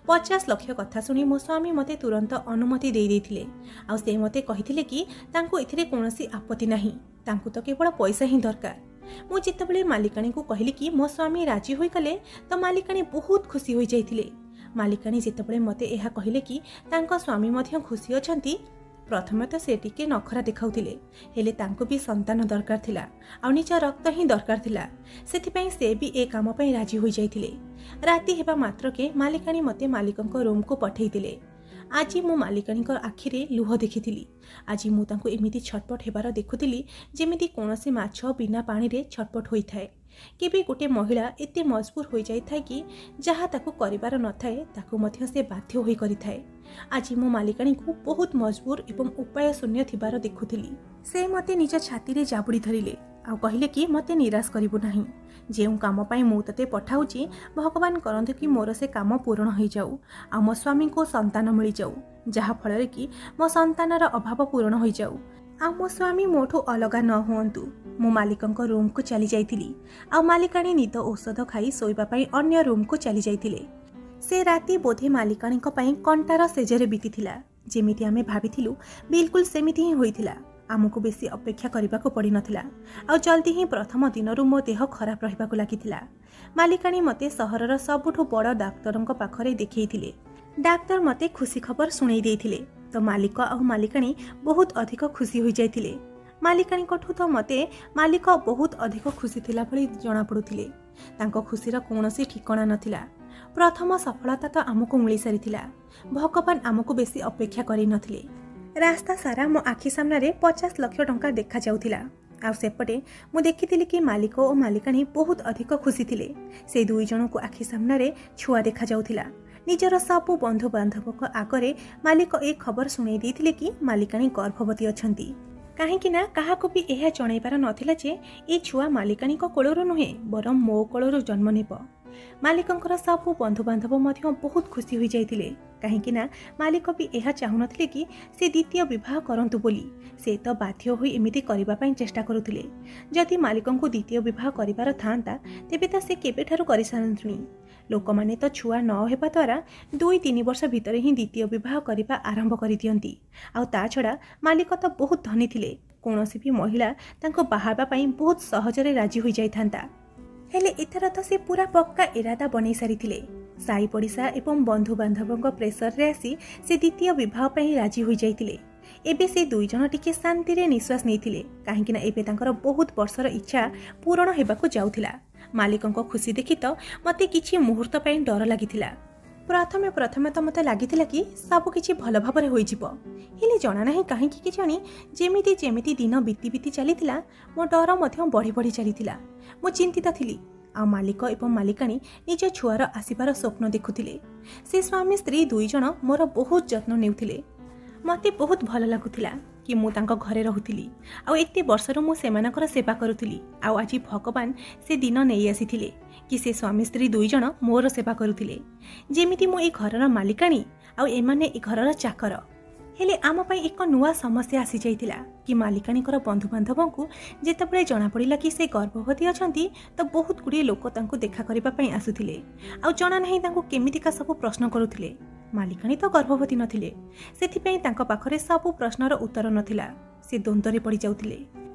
50 ଲକ୍ଷ କଥା ଶୁଣି ମୋ ସ୍ୱାମୀ ମୋତେ ତୁରନ୍ତ ଅନୁମତି ଦେଇ ଦେଇଥିଲେ। ଆଉ ସେ ମୋତେ କହିଥିଲେ କି ତାଙ୍କୁ ଏଥିରେ କୌଣସି ଆପତ୍ତି ନାହିଁ, ତାଙ୍କୁ ତ କେବଳ ପଇସା ହିଁ ଦରକାର। ମୁଁ ଯେତେବେଳେ ମାଲିକାଣୀଙ୍କୁ କହିଲି କି ମୋ ସ୍ୱାମୀ ରାଜି ହୋଇଗଲେ, ତ ମାଲିକାଣୀ ବହୁତ ଖୁସି ହୋଇଯାଇଥିଲେ। ମାଲିକାଣୀ ଯେତେବେଳେ ମୋତେ ଏହା କହିଲେ କି ତାଙ୍କ ସ୍ୱାମୀ ମଧ୍ୟ ଖୁସି ଅଛନ୍ତି, ପ୍ରଥମେ ତ ସେ ଟିକେ ନଖରା ଦେଖାଉଥିଲେ, ହେଲେ ତାଙ୍କୁ ବି ସନ୍ତାନ ଦରକାର ଥିଲା ଆଉ ନିଜ ରକ୍ତ ହିଁ ଦରକାର ଥିଲା। ସେଥିପାଇଁ ସେ ବି ଏ କାମ ପାଇଁ ରାଜି ହୋଇଯାଇଥିଲେ। ରାତି ହେବା ମାତ୍ରକେ ମାଲିକାଣୀ ମୋତେ ମାଲିକଙ୍କ ରୁମ୍କୁ ପଠେଇଥିଲେ। ଆଜି ମୁଁ ମାଲିକାଣୀଙ୍କ ଆଖିରେ ଲୁହ ଦେଖିଥିଲି। ଆଜି ମୁଁ ତାଙ୍କୁ ଏମିତି ଛଟପଟ ହେବାର ଦେଖୁଥିଲି, ଯେମିତି କୌଣସି ମାଛ ବିନା ପାଣିରେ ଛଟପଟ ହୋଇଥାଏ। କେବେ ଗୋଟେ ମହିଳା ଏତେ ମଜବୁର ହୋଇଯାଇଥାଏ କି ଯାହା ତାକୁ କରିବାର ନଥାଏ ତାକୁ ମଧ୍ୟ ସେ ବାଧ୍ୟ ହୋଇ କରିଥାଏ। ଆଜି ମୁଁ ମାଲିକାଣୀଙ୍କୁ ବହୁତ ମଜବୁର ଏବଂ ଉପାୟ ଶୂନ୍ୟ ଥିବାର ଦେଖୁଥିଲି। ସେ ମୋତେ ନିଜ ଛାତିରେ ଜାବୁଡ଼ି ଧରିଲେ ଆଉ କହିଲେ କି ମୋତେ ନିରାଶ କରିବୁ ନାହିଁ। ଯେଉଁ କାମ ପାଇଁ ମୁଁ ତୋତେ ପଠାଉଛି, ଭଗବାନ କରନ୍ତୁ କି ମୋର ସେ କାମ ପୂରଣ ହୋଇଯାଉ ଆଉ ମୋ ସ୍ୱାମୀଙ୍କୁ ସନ୍ତାନ ମିଳିଯାଉ, ଯାହାଫଳରେ କି ମୋ ସନ୍ତାନର ଅଭାବ ପୂରଣ ହୋଇଯାଉ ଆଉ ମୋ ସ୍ୱାମୀ ମୋଠୁ ଅଲଗା ନ ହୁଅନ୍ତୁ। ମୁଁ ମାଲିକଙ୍କ ରୁମ୍କୁ ଚାଲି ଯାଇଥିଲି ଆଉ ମାଲିକାଣୀ ନିଦ ଔଷଧ ଖାଇ ଶୋଇବା ପାଇଁ ଅନ୍ୟ ରୁମ୍କୁ ଚାଲି ଯାଇଥିଲେ। ସେ ରାତି ବୋଧେ ମାଲିକାଣୀଙ୍କ ପାଇଁ କଣ୍ଟାର ସେଜରେ ବିତିଥିଲା। ଯେମିତି ଆମେ ଭାବିଥିଲୁ ବିଲକୁଲ ସେମିତି ହିଁ ହୋଇଥିଲା। ଆମକୁ ବେଶୀ ଅପେକ୍ଷା କରିବାକୁ ପଡ଼ିନଥିଲା ଆଉ ଜଲ୍ଦି ହିଁ ପ୍ରଥମ ଦିନରୁ ମୋ ଦେହ ଖରାପ ରହିବାକୁ ଲାଗିଥିଲା। ମାଲିକାଣୀ ମୋତେ ସହରର ସବୁଠୁ ବଡ଼ ଡାକ୍ତରଙ୍କ ପାଖରେ ଦେଖେଇଥିଲେ। ଡାକ୍ତର ମୋତେ ଖୁସି ଖବର ଶୁଣେଇ ଦେଇଥିଲେ, ତ ମାଲିକ ଆଉ ମାଲିକାଣୀ ବହୁତ ଅଧିକ ଖୁସି ହୋଇଯାଇଥିଲେ। ମାଲିକାଣୀଙ୍କଠୁ ତ ମୋତେ ମାଲିକ ବହୁତ ଅଧିକ ଖୁସି ଥିଲା ଭଳି ଜଣାପଡ଼ୁଥିଲେ। ତାଙ୍କ ଖୁସିର କୌଣସି ଠିକଣା ନଥିଲା। ପ୍ରଥମ ସଫଳତା ତ ଆମକୁ ମିଳିସାରିଥିଲା। ଭଗବାନ ଆମକୁ ବେଶୀ ଅପେକ୍ଷା କରିନଥିଲେ। ରାସ୍ତା ସାରା ମୋ ଆଖି ସାମ୍ନାରେ 50 ଲକ୍ଷ ଟଙ୍କା ଦେଖାଯାଉଥିଲା ଆଉ ସେପଟେ ମୁଁ ଦେଖିଥିଲି କି ମାଲିକ ଓ ମାଲିକାଣୀ ବହୁତ ଅଧିକ ଖୁସି ଥିଲେ। ସେ ଦୁଇ ଜଣଙ୍କୁ ଆଖି ସାମ୍ନାରେ ଛୁଆ ଦେଖାଯାଉଥିଲା। ନିଜର ସବୁ ବନ୍ଧୁବାନ୍ଧବଙ୍କ ଆଗରେ ମାଲିକ ଏ ଖବର ଶୁଣେଇ ଦେଇଥିଲେ କି ମାଲିକାଣୀ ଗର୍ଭବତୀ ଅଛନ୍ତି। କାହିଁକି ନା କାହାକୁ ବି ଏହା ଜଣାଇବାର ନଥିଲା ଯେ ଏ ଛୁଆ ମାଲିକାଣୀଙ୍କ କୋଳରୁ ନୁହେଁ, ବରଂ ମୋ କୋଳରୁ ଜନ୍ମ ନେବ। ମାଲିକଙ୍କର ସବୁ ବନ୍ଧୁବାନ୍ଧବ ମଧ୍ୟ ବହୁତ ଖୁସି ହୋଇଯାଇଥିଲେ, କାହିଁକି ନା ମାଲିକ ବି ଏହା ଚାହୁଁନଥିଲେ କି ସେ ଦ୍ୱିତୀୟ ବିବାହ କରନ୍ତୁ ବୋଲି। ସେ ତ ବାଧ୍ୟ ହୋଇ ଏମିତି କରିବା ପାଇଁ ଚେଷ୍ଟା କରୁଥିଲେ। ଯଦି ମାଲିକଙ୍କୁ ଦ୍ୱିତୀୟ ବିବାହ କରିବାର ଥାନ୍ତା, ତେବେ ତ ସେ କେବେଠାରୁ କରିସାରନ୍ତୁଣି। ଲୋକମାନେ ତ ଛୁଆ ନ ହେବା ଦ୍ୱାରା 2-3 ବର୍ଷ ଭିତରେ ହିଁ ଦ୍ୱିତୀୟ ବିବାହ କରିବା ଆରମ୍ଭ କରିଦିଅନ୍ତି। ଆଉ ତା ଛଡ଼ା ମାଲିକ ତ ବହୁତ ଧନୀ ଥିଲେ, କୌଣସି ବି ମହିଳା ତାଙ୍କୁ ବାହା ହେବା ପାଇଁ ବହୁତ ସହଜରେ ରାଜି ହୋଇଯାଇଥାନ୍ତା। ହେଲେ ଏଥର ତ ସେ ପୁରା ପକ୍କା ଇରାଦା ବନେଇ ସାରିଥିଲେ। ସାଇ ପଡ଼ିଶା ଏବଂ ବନ୍ଧୁବାନ୍ଧବଙ୍କ ପ୍ରେସରରେ ଆସି ସେ ଦ୍ୱିତୀୟ ବିବାହ ପାଇଁ ରାଜି ହୋଇଯାଇଥିଲେ। ଏବେ ସେ ଦୁଇ ଜଣ ଟିକେ ଶାନ୍ତିରେ ନିଶ୍ୱାସ ନେଇଥିଲେ, କାହିଁକିନା ଏବେ ତାଙ୍କର ବହୁତ ବର୍ଷର ଇଚ୍ଛା ପୂରଣ ହେବାକୁ ଯାଉଥିଲା। ମାଲିକଙ୍କ ଖୁସି ଦେଖି ତ ମୋତେ କିଛି ମୁହୂର୍ତ୍ତ ପାଇଁ ଡର ଲାଗିଥିଲା। ପ୍ରଥମେ ପ୍ରଥମେ ତ ମୋତେ ଲାଗିଥିଲା କି ସବୁକିଛି ଭଲ ଭାବରେ ହୋଇଯିବ, ହେଲେ ଜଣା ନାହିଁ କାହିଁକି କେଜାଣି, ଯେମିତି ଯେମିତି ଦିନ ବିତି ବିତି ଚାଲିଥିଲା ମୋ ଡର ମଧ୍ୟ ବଢ଼ି ବଢ଼ି ଚାଲିଥିଲା। ମୁଁ ଚିନ୍ତିତ ଥିଲି ଆଉ ମାଲିକ ଏବଂ ମାଲିକାଣୀ ନିଜ ଛୁଆର ଆସିବାର ସ୍ୱପ୍ନ ଦେଖୁଥିଲେ। ସେ ସ୍ୱାମୀ ସ୍ତ୍ରୀ ଦୁଇ ଜଣ ମୋର ବହୁତ ଯତ୍ନ ନେଉଥିଲେ। ମୋତେ ବହୁତ ଭଲ ଲାଗୁଥିଲା କି ମୁଁ ତାଙ୍କ ଘରେ ରହୁଥିଲି ଆଉ ଏତେ ବର୍ଷରୁ ମୁଁ ସେମାନଙ୍କର ସେବା କରୁଥିଲି। ଆଉ ଆଜି ଭଗବାନ ସେ ଦିନ ନେଇ ଆସିଥିଲେ କି ସେ ସ୍ୱାମୀ ସ୍ତ୍ରୀ ଦୁଇ ଜଣ ମୋର ସେବା କରୁଥିଲେ, ଯେମିତି ମୁଁ ଏ ଘରର ମାଲିକାଣୀ ଆଉ ଏମାନେ ଏ ଘରର ଚାକର। ହେଲେ ଆମ ପାଇଁ ଏକ ନୂଆ ସମସ୍ୟା ଆସିଯାଇଥିଲା କି ମାଲିକାଣୀଙ୍କର ବନ୍ଧୁବାନ୍ଧବଙ୍କୁ ଯେତେବେଳେ ଜଣାପଡ଼ିଲା କି ସେ ଗର୍ଭବତୀ ଅଛନ୍ତି, ତ ବହୁତ ଗୁଡ଼ିଏ ଲୋକ ତାଙ୍କୁ ଦେଖା କରିବା ପାଇଁ ଆସୁଥିଲେ ଆଉ ଜଣା ନାହିଁ ତାଙ୍କୁ କେମିତିକା ସବୁ ପ୍ରଶ୍ନ କରୁଥିଲେ। ମାଲିକାଣୀ ତ ଗର୍ଭବତୀ ନଥିଲେ, ସେଥିପାଇଁ ତାଙ୍କ ପାଖରେ ସବୁ ପ୍ରଶ୍ନର ଉତ୍ତର ନଥିଲା। ସେ ଦ୍ୱନ୍ଦ୍ୱରେ ପଡ଼ିଯାଉଥିଲେ।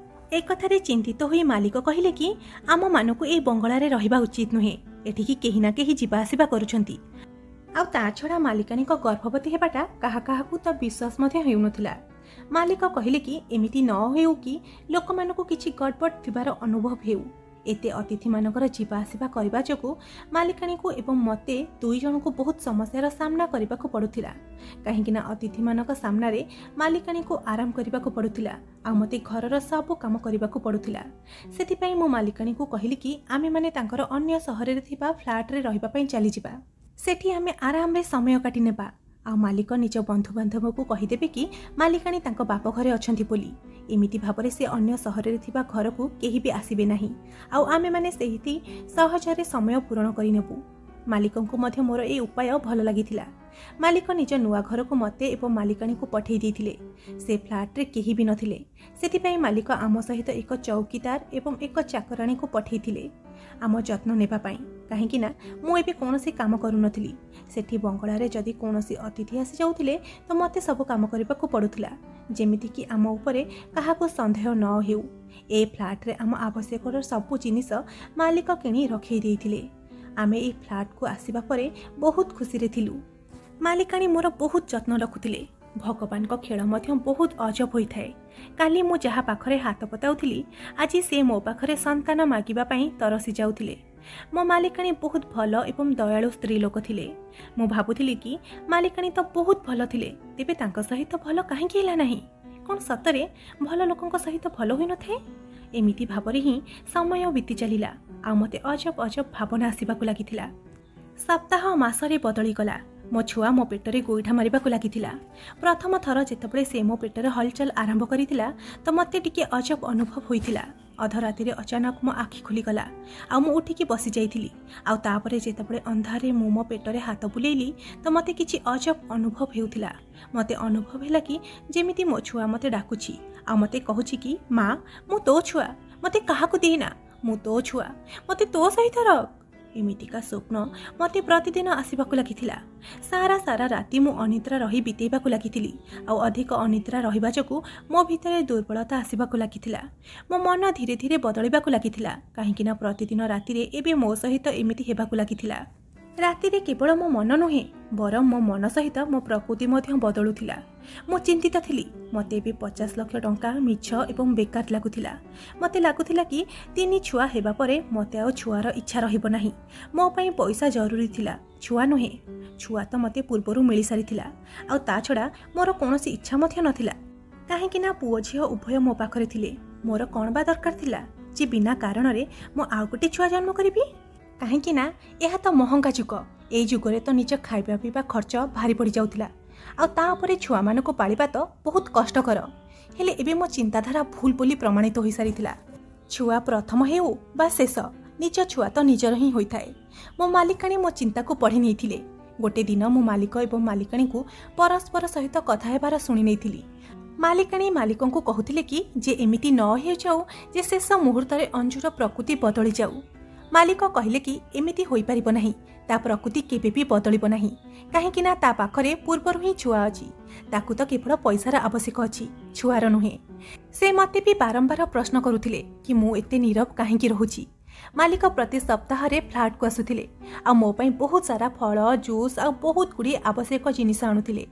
ଏକଥାରେ ଚିନ୍ତିତ ହୋଇ ମାଲିକ କହିଲେ କି ଆମମାନଙ୍କୁ ଏଇ ବଙ୍ଗଳାରେ ରହିବା ଉଚିତ ନୁହେଁ, ଏଠିକି କେହି ନା କେହି ଯିବା ଆସିବା କରୁଛନ୍ତି। ଆଉ ତା ଛଡ଼ା ମାଲିକାଣୀଙ୍କ ଗର୍ଭବତୀ ହେବାଟା କାହା କାହାକୁ ତ ବିଶ୍ୱାସ ମଧ୍ୟ ହେଉନଥିଲା। ମାଲିକ କହିଲେ କି ଏମିତି ନ ହେଉ କି ଲୋକମାନଙ୍କୁ କିଛି ଗଡ଼ବଡ଼ ଥିବାର ଅନୁଭବ ହେଉ। ଏତେ ଅତିଥିମାନଙ୍କର ଯିବା ଆସିବା କରିବା ଯୋଗୁଁ ମାଲିକାଣୀକୁ ଏବଂ ମୋତେ ଦୁଇ ଜଣଙ୍କୁ ବହୁତ ସମସ୍ୟାର ସାମ୍ନା କରିବାକୁ ପଡ଼ୁଥିଲା, କାହିଁକିନା ଅତିଥିମାନଙ୍କ ସାମ୍ନାରେ ମାଲିକାଣୀକୁ ଆରାମ କରିବାକୁ ପଡ଼ୁଥିଲା ଆଉ ମୋତେ ଘରର ସବୁ କାମ କରିବାକୁ ପଡ଼ୁଥିଲା। ସେଥିପାଇଁ ମୁଁ ମାଲିକାଣୀକୁ କହିଲି କି ଆମେମାନେ ତାଙ୍କର ଅନ୍ୟ ସହରରେ ଥିବା ଫ୍ଲାଟ୍ରେ ରହିବା ପାଇଁ ଚାଲିଯିବା, ସେଠି ଆମେ ଆରାମରେ ସମୟ କାଟି ନେବା। ଆଉ ମାଲିକ ନିଜ ବନ୍ଧୁବାନ୍ଧବକୁ କହିଦେବେ କି ମାଲିକାଣୀ ତାଙ୍କ ବାପ ଘରେ ଅଛନ୍ତି ବୋଲି। ଏମିତି ଭାବରେ ସେ ଅନ୍ୟ ସହରରେ ଥିବା ଘରକୁ କେହି ବି ଆସିବେ ନାହିଁ ଆଉ ଆମେମାନେ ସେଇଠି ସହଜରେ ସମୟ ପୂରଣ କରିନେବୁ। ମାଲିକଙ୍କୁ ମଧ୍ୟ ମୋର ଏ ଉପାୟ ଭଲ ଲାଗିଥିଲା। ମାଲିକ ନିଜ ନୂଆ ଘରକୁ ମୋତେ ଏବଂ ମାଲିକାଣୀକୁ ପଠେଇ ଦେଇଥିଲେ। ସେ ଫ୍ଲାଟ୍ରେ କେହି ବି ନଥିଲେ, ସେଥିପାଇଁ ମାଲିକ ଆମ ସହିତ ଏକ ଚୌକିଦାର ଏବଂ ଏକ ଚାକରାଣୀକୁ ପଠେଇଥିଲେ। ଆମ ଯତ୍ନ ନେବା ପାଇଁ, କାହିଁକିନା ମୁଁ ଏବେ କୌଣସି କାମ କରୁନଥିଲି। ସେଠି ବଙ୍ଗଳାରେ ଯଦି କୌଣସି ଅତିଥି ଆସିଯାଉଥିଲେ ତ ମୋତେ ସବୁ କାମ କରିବାକୁ ପଡ଼ୁଥିଲା, ଯେମିତିକି ଆମ ଉପରେ କାହାକୁ ସନ୍ଦେହ ନ ହେଉ। ଏ ଫ୍ଲାଟ୍ରେ ଆମ ଆବଶ୍ୟକର ସବୁ ଜିନିଷ ମାଲିକ କିଣି ରଖେଇ ଦେଇଥିଲେ। ଆମେ ଏଇ ଫ୍ଲାଟ୍କୁ ଆସିବା ପରେ ବହୁତ ଖୁସିରେ ଥିଲୁ। ମାଲିକାଣୀ ମୋର ବହୁତ ଯତ୍ନ ରଖୁଥିଲେ। ଭଗବାନଙ୍କ ଖେଳ ମଧ୍ୟ ବହୁତ ଅଜବ ହୋଇଥାଏ। କାଲି ମୁଁ ଯାହା ପାଖରେ ହାତ ପତାଉଥିଲି, ଆଜି ସେ ମୋ ପାଖରେ ସନ୍ତାନ ମାଗିବା ପାଇଁ ତରସି ଯାଉଥିଲେ। ମୋ ମାଲିକାଣୀ ବହୁତ ଭଲ ଏବଂ ଦୟାଳୁ ସ୍ତ୍ରୀ ଲୋକ ଥିଲେ। ମୁଁ ଭାବୁଥିଲି କି ମାଲିକାଣୀ ତ ବହୁତ ଭଲ ଥିଲେ, ତେବେ ତାଙ୍କ ସହିତ ଭଲ କାହିଁକି ହେଲା ନାହିଁ? କ'ଣ ସତରେ ଭଲ ଲୋକଙ୍କ ସହିତ ଭଲ ହୋଇନଥାଏ? ଏମିତି ଭାବରେ ହିଁ ସମୟ ବିତି ଚାଲିଲା ଆଉ ମୋତେ ଅଜବ ଅଜବ ଭାବନା ଆସିବାକୁ ଲାଗିଥିଲା। ସପ୍ତାହ ମାସରେ ବଦଳିଗଲା। ମୋ ଛୁଆ ମୋ ପେଟରେ ଗୋଇଠା ମାରିବାକୁ ଲାଗିଥିଲା। ପ୍ରଥମ ଥର ଯେତେବେଳେ ସେ ମୋ ପେଟରେ ହଲଚଲ ଆରମ୍ଭ କରିଥିଲା ତ ମୋତେ ଟିକେ ଅଜବ ଅନୁଭବ ହୋଇଥିଲା। ଅଧରାତିରେ ଅଚାନକ ମୋ ଆଖି ଖୋଲିଗଲା ଆଉ ମୁଁ ଉଠିକି ବସିଯାଇଥିଲି। ଆଉ ତାପରେ ଯେତେବେଳେ ଅନ୍ଧାରରେ ମୁଁ ମୋ ପେଟରେ ହାତ ବୁଲେଇଲି ତ ମୋତେ କିଛି ଅଜବ ଅନୁଭବ ହେଉଥିଲା। ମୋତେ ଅନୁଭବ ହେଲା କି ଯେମିତି ମୋ ଛୁଆ ମୋତେ ଡାକୁଛି ଆଉ ମୋତେ କହୁଛି କି ମା, ମୁଁ ତୋ ଛୁଆ, ମୋତେ କାହାକୁ ଦେଇନା, ମୁଁ ତୋ ଛୁଆ, ମୋତେ ତୋ ସହିତ ରଖ। ଏମିତିକା ସ୍ୱପ୍ନ ମୋତେ ପ୍ରତିଦିନ ଆସିବାକୁ ଲାଗିଥିଲା। ସାରା ସାରା ରାତି ମୁଁ ଅନିଦ୍ରା ରହି ବିତେଇବାକୁ ଲାଗିଥିଲି। ଆଉ ଅଧିକ ଅନିଦ୍ରା ରହିବା ଯୋଗୁଁ ମୋ ଭିତରେ ଦୁର୍ବଳତା ଆସିବାକୁ ଲାଗିଥିଲା। ମୋ ମନ ଧୀରେ ଧୀରେ ବଦଳିବାକୁ ଲାଗିଥିଲା, କାହିଁକିନା ପ୍ରତିଦିନ ରାତିରେ ଏବେ ମୋ ସହିତ ଏମିତି ହେବାକୁ ଲାଗିଥିଲା। ରାତିରେ କେବଳ ମୋ ମନ ନୁହେଁ, ବରଂ ମୋ ମନ ସହିତ ମୋ ପ୍ରକୃତି ମଧ୍ୟ ବଦଳୁଥିଲା। ମୁଁ ଚିନ୍ତିତ ଥିଲି। ମୋତେ ଏବେ 50 ଲକ୍ଷ ଟଙ୍କା ମିଛ ଏବଂ ବେକାର ଲାଗୁଥିଲା। ମୋତେ ଲାଗୁଥିଲା କି 3 ଛୁଆ ହେବା ପରେ ମୋତେ ଆଉ ଛୁଆର ଇଚ୍ଛା ରହିବ ନାହିଁ। ମୋ ପାଇଁ ପଇସା ଜରୁରୀ ଥିଲା, ଛୁଆ ନୁହେଁ। ଛୁଆ ତ ମୋତେ ପୂର୍ବରୁ ମିଳିସାରିଥିଲା। ଆଉ ତା ଛଡ଼ା ମୋର କୌଣସି ଇଚ୍ଛା ମଧ୍ୟ ନଥିଲା, କାହିଁକିନା ପୁଅ ଝିଅ ଉଭୟ ମୋ ପାଖରେ ଥିଲେ। ମୋର କ'ଣ ବା ଦରକାର ଥିଲା ଯେ ବିନା କାରଣରେ ମୁଁ ଆଉ ଗୋଟେ ଛୁଆ ଜନ୍ମ କରିବି? କାହିଁକି ନା ଏହା ତ ମହଙ୍ଗା ଯୁଗ। ଏଇ ଯୁଗରେ ତ ନିଜ ଖାଇବା ପିଇବା ଖର୍ଚ୍ଚ ଭାରି ପଡ଼ିଯାଉଥିଲା, ଆଉ ତା ଉପରେ ଛୁଆମାନଙ୍କୁ ପାଳିବା ତ ବହୁତ କଷ୍ଟକର। ହେଲେ ଏବେ ମୋ ଚିନ୍ତାଧାରା ଭୁଲ ବୋଲି ପ୍ରମାଣିତ ହୋଇସାରିଥିଲା। ଛୁଆ ପ୍ରଥମ ହେଉ ବା ଶେଷ, ନିଜ ଛୁଆ ତ ନିଜର ହିଁ ହୋଇଥାଏ। ମୋ ମାଲିକାଣୀ ମୋ ଚିନ୍ତାକୁ ପଢ଼ି ନେଇଥିଲେ। ଗୋଟେ ଦିନ ମୁଁ ମାଲିକ ଏବଂ ମାଲିକାଣୀଙ୍କୁ ପରସ୍ପର ସହିତ କଥା ହେବାର ଶୁଣି ନେଇଥିଲି। ମାଲିକାଣୀ ମାଲିକଙ୍କୁ କହୁଥିଲେ କି ଯେ ଏମିତି ନ ହେଇଯାଉ ଯେ ଶେଷ ମୁହୂର୍ତ୍ତରେ ଅଞ୍ଜୁର ପ୍ରକୃତି ବଦଳି ଯାଉ। ମାଲିକ କହିଲେ କି ଏମିତି ହୋଇପାରିବ ନାହିଁ, ତା ପ୍ରକୃତି କେବେ ବି ବଦଳିବ ନାହିଁ, କାହିଁକିନା ତା ପାଖରେ ପୂର୍ବରୁ ହିଁ ଛୁଆ ଅଛି। ତାକୁ ତ କେବଳ ପଇସାର ଆବଶ୍ୟକ ଅଛି, ଛୁଆର ନୁହେଁ। ସେ ମୋତେ ବି ବାରମ୍ବାର ପ୍ରଶ୍ନ କରୁଥିଲେ କି ମୁଁ ଏତେ ନୀରବ କାହିଁକି ରହୁଛି। ମାଲିକ ପ୍ରତି ସପ୍ତାହରେ ଫ୍ଲାଟ୍କୁ ଆସୁଥିଲେ ଆଉ ମୋ ପାଇଁ ବହୁତ ସାରା ଫଳ, ଜୁସ୍ ଆଉ ବହୁତ ଗୁଡ଼ିଏ ଆବଶ୍ୟକ ଜିନିଷ ଆଣୁଥିଲେ।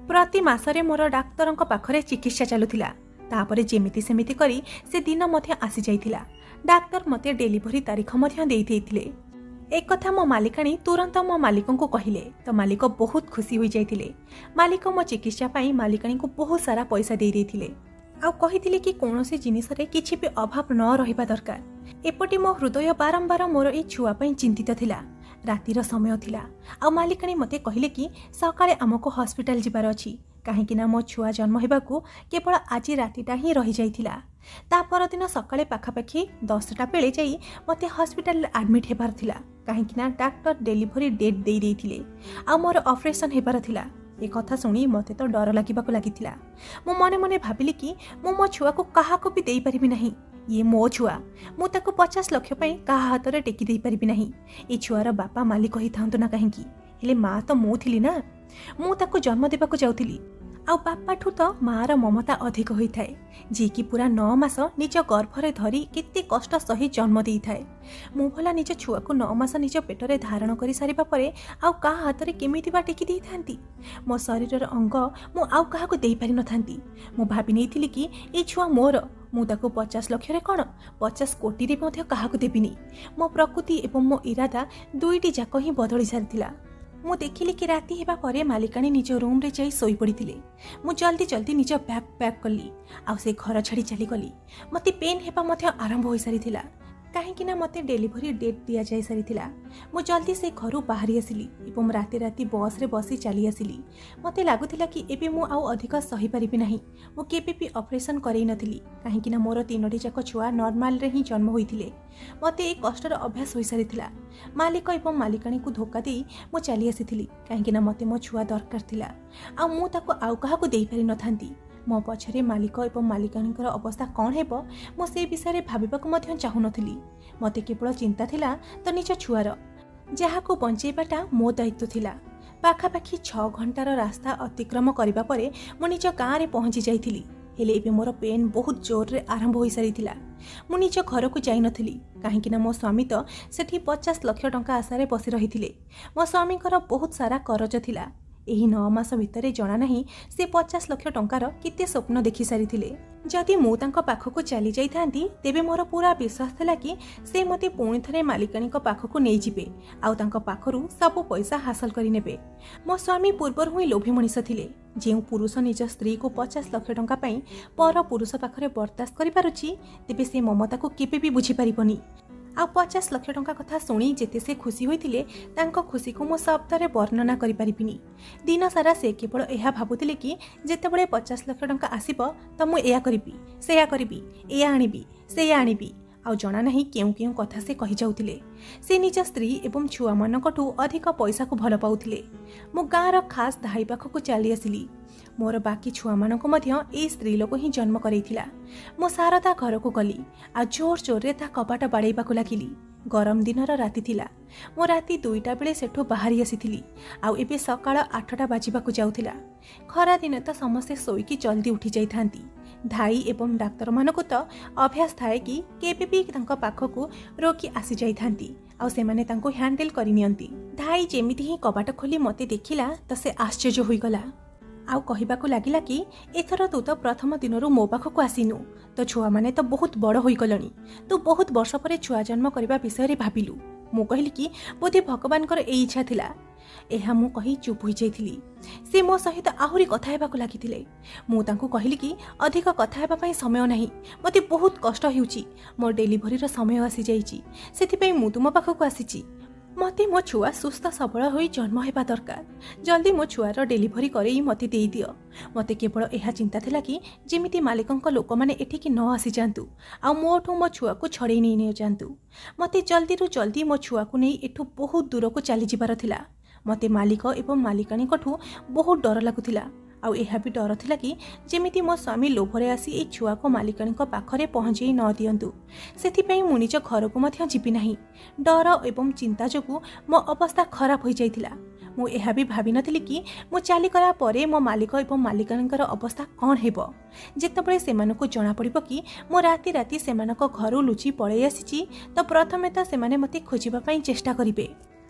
ପ୍ରତି ମାସରେ ମୋର ଡାକ୍ତରଙ୍କ ପାଖରେ ଚିକିତ୍ସା ଚାଲୁଥିଲା। ତାପରେ ଯେମିତି ସେମିତି କରି ସେ ଦିନ ମଧ୍ୟ ଆସିଯାଇଥିଲା। ଡାକ୍ତର ମୋତେ ଡେଲିଭରି ତାରିଖ ମଧ୍ୟ ଦେଇ ଦେଇଥିଲେ। ଏକଥା ମୋ ମାଲିକାଣୀ ତୁରନ୍ତ ମୋ ମାଲିକଙ୍କୁ କହିଲେ ତ ମାଲିକ ବହୁତ ଖୁସି ହୋଇଯାଇଥିଲେ। ମାଲିକ ମୋ ଚିକିତ୍ସା ପାଇଁ ମାଲିକାଣୀଙ୍କୁ ବହୁତ ସାରା ପଇସା ଦେଇ ଦେଇଥିଲେ ଆଉ କହିଥିଲେ କି କୌଣସି ଜିନିଷରେ କିଛି ବି ଅଭାବ ନ ରହିବା ଦରକାର। ଏପଟେ ମୋ ହୃଦୟ ବାରମ୍ବାର ମୋର ଏଇ ଛୁଆ ପାଇଁ ଚିନ୍ତିତ ଥିଲା। ରାତିର ସମୟ ଥିଲା ଆଉ ମାଲିକାଣୀ ମୋତେ କହିଲେ କି ସକାଳେ ଆମକୁ ହସ୍ପିଟାଲ ଯିବାର ଅଛି, କାହିଁକିନା ମୋ ଛୁଆ ଜନ୍ମ ହେବାକୁ କେବଳ ଆଜି ରାତିଟା ହିଁ ରହିଯାଇଥିଲା। ତା ପରଦିନ ସକାଳେ ପାଖାପାଖି 10ଟା ବେଳେ ଯାଇ ମୋତେ ହସ୍ପିଟାଲରେ ଆଡ଼ମିଟ୍ ହେବାର ଥିଲା, କାହିଁକିନା ଡାକ୍ତର ଡେଲିଭରି ଡେଟ୍ ଦେଇ ଦେଇଥିଲେ ଆଉ ମୋର ଅପରେସନ୍ ହେବାର ଥିଲା। ଏ କଥା ଶୁଣି ମୋତେ ତ ଡର ଲାଗିବାକୁ ଲାଗିଥିଲା। ମୁଁ ମନେ ମନେ ଭାବିଲି କି ମୁଁ ମୋ ଛୁଆକୁ କାହାକୁ ବି ଦେଇପାରିବି ନାହିଁ। ଇଏ ମୋ ଛୁଆ, ମୁଁ ତାକୁ 50 ଲକ୍ଷ ପାଇଁ କାହା ହାତରେ ଟେକି ଦେଇପାରିବି ନାହିଁ। ଏ ଛୁଆର ବାପା ମାଲିକ ହେଇଥାନ୍ତୁ ନା କାହିଁକି, ହେଲେ ମା ତ ମୁଁ ଥିଲି ନା। ମୁଁ ତାକୁ ଜନ୍ମ ଦେବାକୁ ଯାଉଥିଲି। ଆଉ ବାପାଠୁ ତ ମାଆର ମମତା ଅଧିକ ହୋଇଥାଏ, ଯିଏକି ପୁରା 9 ମାସ ନିଜ ଗର୍ଭରେ ଧରି କେତେ କଷ୍ଟ ସହି ଜନ୍ମ ଦେଇଥାଏ। ମୁଁ ଭଲା ନିଜ ଛୁଆକୁ 9 ମାସ ନିଜ ପେଟରେ ଧାରଣ କରିସାରିବା ପରେ ଆଉ କାହା ହାତରେ କେମିତି ବା ଟେକି ଦେଇଥାନ୍ତି? ମୋ ଶରୀରର ଅଙ୍ଗ ମୁଁ ଆଉ କାହାକୁ ଦେଇପାରିନଥାନ୍ତି। ମୁଁ ଭାବି ନେଇଥିଲି କି ଏଇ ଛୁଆ ମୋର, ମୁଁ ତାକୁ 50 ଲକ୍ଷରେ କ'ଣ 50 କୋଟିରେ ମଧ୍ୟ କାହାକୁ ଦେବିନି। ମୋ ପ୍ରକୃତି ଏବଂ ମୋ ଇରାଦା ଦୁଇଟି ଯାକ ହିଁ ବଦଳି ସାରିଥିଲା। ମୁଁ ଦେଖିଲି କି ରାତି ହେବା ପରେ ମାଲିକାଣୀ ନିଜ ରୁମ୍ରେ ଯାଇ ଶୋଇପଡ଼ିଥିଲେ। ମୁଁ ଜଲ୍ଦି ଜଲ୍ଦି ନିଜ ବ୍ୟାଗ୍ ପ୍ୟାକ୍ କଲି ଆଉ ସେ ଘର ଛାଡ଼ି ଚାଲିଗଲି। ମୋତେ ପେନ୍ ହେବା ମଧ୍ୟ ଆରମ୍ଭ ହୋଇସାରିଥିଲା, କାହିଁକିନା ମୋତେ ଡେଲିଭରି ଡେଟ୍ ଦିଆଯାଇ ସାରିଥିଲା। ମୁଁ ଜଲ୍ଦି ସେ ଘରୁ ବାହାରି ଆସିଲି ଏବଂ ରାତି ରାତି ବସ୍ରେ ବସି ଚାଲି ଆସିଲି। ମୋତେ ଲାଗୁଥିଲା କି ଏବେ ମୁଁ ଆଉ ଅଧିକ ସହିପାରିବି ନାହିଁ। ମୁଁ କେବେ ବି ଅପରେସନ୍ କରେଇ ନଥିଲି, କାହିଁକିନା ମୋର 3ଟି ଯାକ ଛୁଆ ନର୍ମାଲରେ ହିଁ ଜନ୍ମ ହୋଇଥିଲେ। ମୋତେ ଏ କଷ୍ଟର ଅଭ୍ୟାସ ହୋଇସାରିଥିଲା। ମାଲିକ ଏବଂ ମାଲିକାଣୀକୁ ଧୋକା ଦେଇ ମୁଁ ଚାଲି ଆସିଥିଲି, କାହିଁକିନା ମୋତେ ମୋ ଛୁଆ ଦରକାର ଥିଲା ଆଉ ମୁଁ ତାକୁ ଆଉ କାହାକୁ ଦେଇପାରିନଥାନ୍ତି। ମୋ ପଛରେ ମାଲିକ ଏବଂ ମାଲିକାଣୀଙ୍କର ଅବସ୍ଥା କ'ଣ ହେବ ମୁଁ ସେ ବିଷୟରେ ଭାବିବାକୁ ମଧ୍ୟ ଚାହୁଁନଥିଲି। ମୋତେ କେବଳ ଚିନ୍ତା ଥିଲା ତ ନିଜ ଛୁଆର, ଯାହାକୁ ବଞ୍ଚେଇବାଟା ମୋ ଦାୟିତ୍ୱ ଥିଲା। ପାଖାପାଖି 6 ଘଣ୍ଟାର ରାସ୍ତା ଅତିକ୍ରମ କରିବା ପରେ ମୁଁ ନିଜ ଗାଁରେ ପହଞ୍ଚି ଯାଇଥିଲି। ହେଲେ ଏବେ ମୋର ପେନ୍ ବହୁତ ଜୋରରେ ଆରମ୍ଭ ହୋଇସାରିଥିଲା। ମୁଁ ନିଜ ଘରକୁ ଯାଇନଥିଲି, କାହିଁକିନା ମୋ ସ୍ୱାମୀ ତ ସେଠି 50 ଲକ୍ଷ ଟଙ୍କା ଆଶାରେ ବସି ରହିଥିଲେ। ମୋ ସ୍ୱାମୀଙ୍କର ବହୁତ ସାରା କରଜ ଥିଲା। ଏହି 9 ମାସ ଭିତରେ ଜଣା ନାହିଁ ସେ 50 ଲକ୍ଷ ଟଙ୍କାର କେତେ ସ୍ୱପ୍ନ ଦେଖିସାରିଥିଲେ। ଯଦି ମୁଁ ତାଙ୍କ ପାଖକୁ ଚାଲି ଯାଇଥାନ୍ତି, ତେବେ ମୋର ପୁରା ବିଶ୍ୱାସ ଥିଲା କି ସେ ମୋତେ ପୁଣି ଥରେ ମାଲିକାଣୀଙ୍କ ପାଖକୁ ନେଇଯିବେ ଆଉ ତାଙ୍କ ପାଖରୁ ସବୁ ପଇସା ହାସଲ କରିନେବେ। ମୋ ସ୍ୱାମୀ ପୂର୍ବରୁ ହିଁ ଲୋଭୀ ମଣିଷ ଥିଲେ। ଯେଉଁ ପୁରୁଷ ନିଜ ସ୍ତ୍ରୀକୁ 50 ଲକ୍ଷ ଟଙ୍କା ପାଇଁ ପର ପୁରୁଷ ପାଖରେ ବରଦାସ୍ତ କରିପାରୁଛି, ତେବେ ସେ ମମତାକୁ କେବେ ବି ବୁଝିପାରିବନି। ଆଉ 50 ଲକ୍ଷ ଟଙ୍କା କଥା ଶୁଣି ଯେତେ ସେ ଖୁସି ହୋଇଥିଲେ, ତାଙ୍କ ଖୁସିକୁ ମୁଁ ଶବ୍ଦରେ ବର୍ଣ୍ଣନା କରିପାରିବିନି। ଦିନସାରା ସେ କେବଳ ଏହା ଭାବୁଥିଲେ କି ଯେତେବେଳେ 50 ଲକ୍ଷ ଟଙ୍କା ଆସିବ ତ ମୁଁ ଏୟା କରିବି, ସେୟା କରିବି, ଏୟା ଆଣିବି, ସେୟା ଆଣିବି। ଆଉ ଜଣା ନାହିଁ କେଉଁ କେଉଁ କଥା ସେ କହିଯାଉଥିଲେ। ସେ ନିଜ ସ୍ତ୍ରୀ ଏବଂ ଛୁଆମାନଙ୍କଠୁ ଅଧିକ ପଇସାକୁ ଭଲ ପାଉଥିଲେ। ମୁଁ ଗାଁର ଖାସ୍ ଧାଇ ପାଖକୁ ଚାଲି ଆସିଲି। ମୋର ବାକି ଛୁଆମାନଙ୍କୁ ମଧ୍ୟ ଏଇ ସ୍ତ୍ରୀ ଲୋକ ହିଁ ଜନ୍ମ କରେଇଥିଲା। ମୁଁ ଶାରଦା ଘରକୁ ଗଲି ଆଉ ଜୋର ଜୋରରେ ତା କବାଟ ବାଡ଼େଇବାକୁ ଲାଗିଲି। ଗରମ ଦିନର ରାତି ଥିଲା। ମୁଁ ରାତି 2ଟା ବେଳେ ସେଠୁ ବାହାରି ଆସିଥିଲି ଆଉ ଏବେ ସକାଳ 8ଟା ବାଜିବାକୁ ଯାଉଥିଲା। ଖରାଦିନେ ତ ସମସ୍ତେ ଶୋଇକି ଜଲ୍ଦି ଉଠି ଯାଇଥାନ୍ତି। ଧାଇ ଏବଂ ଡାକ୍ତରମାନଙ୍କୁ ତ ଅଭ୍ୟାସ ଥାଏ କି କେବେ ବି ତାଙ୍କ ପାଖକୁ ରୋଗୀ ଆସିଯାଇଥାନ୍ତି ଆଉ ସେମାନେ ତାଙ୍କୁ ହ୍ୟାଣ୍ଡେଲ୍ କରିନିଅନ୍ତି। ଧାଇ ଯେମିତି ହିଁ କବାଟ ଖୋଲି ମୋତେ ଦେଖିଲା ତ ସେ ଆଶ୍ଚର୍ଯ୍ୟ ହୋଇଗଲା ଆଉ କହିବାକୁ ଲାଗିଲା କି ଏଥର ତୁ ତ ପ୍ରଥମ ଦିନରୁ ମୋ ପାଖକୁ ଆସିନୁ, ତୋ ଛୁଆମାନେ ତ ବହୁତ ବଡ଼ ହୋଇଗଲେଣି, ତୁ ବହୁତ ବର୍ଷ ପରେ ଛୁଆ ଜନ୍ମ କରିବା ବିଷୟରେ ଭାବିଲୁ। ମୁଁ କହିଲି କି ବୋଧେ ଭଗବାନଙ୍କର ଏଇ ଇଚ୍ଛା ଥିଲା। ଏହା ମୁଁ କହି ଚୁପ୍ ହୋଇଯାଇଥିଲି। ସେ ମୋ ସହିତ ଆହୁରି କଥା ହେବାକୁ ଲାଗିଥିଲେ। ମୁଁ ତାଙ୍କୁ କହିଲି କି ଅଧିକ କଥା ହେବା ପାଇଁ ସମୟ ନାହିଁ, ମୋତେ ବହୁତ କଷ୍ଟ ହେଉଛି, ମୋ ଡେଲିଭରିର ସମୟ ଆସିଯାଇଛି, ସେଥିପାଇଁ ମୁଁ ତୁମ ପାଖକୁ ଆସିଛି। ମୋତେ ମୋ ଛୁଆ ସୁସ୍ଥ ସବଳ ହୋଇ ଜନ୍ମ ହେବା ଦରକାର। ଜଲ୍ଦି ମୋ ଛୁଆର ଡେଲିଭରି କରେଇ ମୋତେ ଦେଇଦିଅ। ମୋତେ କେବଳ ଏହା ଚିନ୍ତା ଥିଲା କି ଯେମିତି ମାଲିକଙ୍କ ଲୋକମାନେ ଏଠିକି ନ ଆସିଯାଆନ୍ତୁ ଆଉ ମୋଠୁ ମୋ ଛୁଆକୁ ଛଡ଼େଇ ନେଇ ନେଇଯାଆନ୍ତୁ। ମୋତେ ଜଲ୍ଦିରୁ ଜଲ୍ଦି ମୋ ଛୁଆକୁ ନେଇ ଏଠୁ ବହୁତ ଦୂରକୁ ଚାଲିଯିବାର ଥିଲା। ମୋତେ ମାଲିକ ଏବଂ ମାଲିକାଣୀଙ୍କଠୁ ବହୁତ ଡର ଲାଗୁଥିଲା ଆଉ ଏହା ବି ଡର ଥିଲା କି ଯେମିତି ମୋ ସ୍ୱାମୀ ଲୋଭରେ ଆସି ଏଇ ଛୁଆକୁ ମାଲିକାଣୀଙ୍କ ପାଖରେ ପହଞ୍ଚେଇ ନ ଦିଅନ୍ତୁ। ସେଥିପାଇଁ ମୁଁ ନିଜ ଘରକୁ ମଧ୍ୟ ଯିବି ନାହିଁ। ଡର ଏବଂ ଚିନ୍ତା ଯୋଗୁଁ ମୋ ଅବସ୍ଥା ଖରାପ ହୋଇଯାଇଥିଲା। ମୁଁ ଏହା ବି ଭାବିନଥିଲି କି ମୁଁ ଚାଲିଗଲା ପରେ ମୋ ମାଲିକ ଏବଂ ମାଲିକାଣୀଙ୍କର ଅବସ୍ଥା କ'ଣ ହେବ। ଯେତେବେଳେ ସେମାନଙ୍କୁ ଜଣାପଡ଼ିବ କି ମୁଁ ରାତି ରାତି ସେମାନଙ୍କ ଘରୁ ଲୁଚି ପଳେଇ ଆସିଛି, ତ ପ୍ରଥମେ ତ ସେମାନେ ମୋତେ ଖୋଜିବା ପାଇଁ ଚେଷ୍ଟା କରିବେ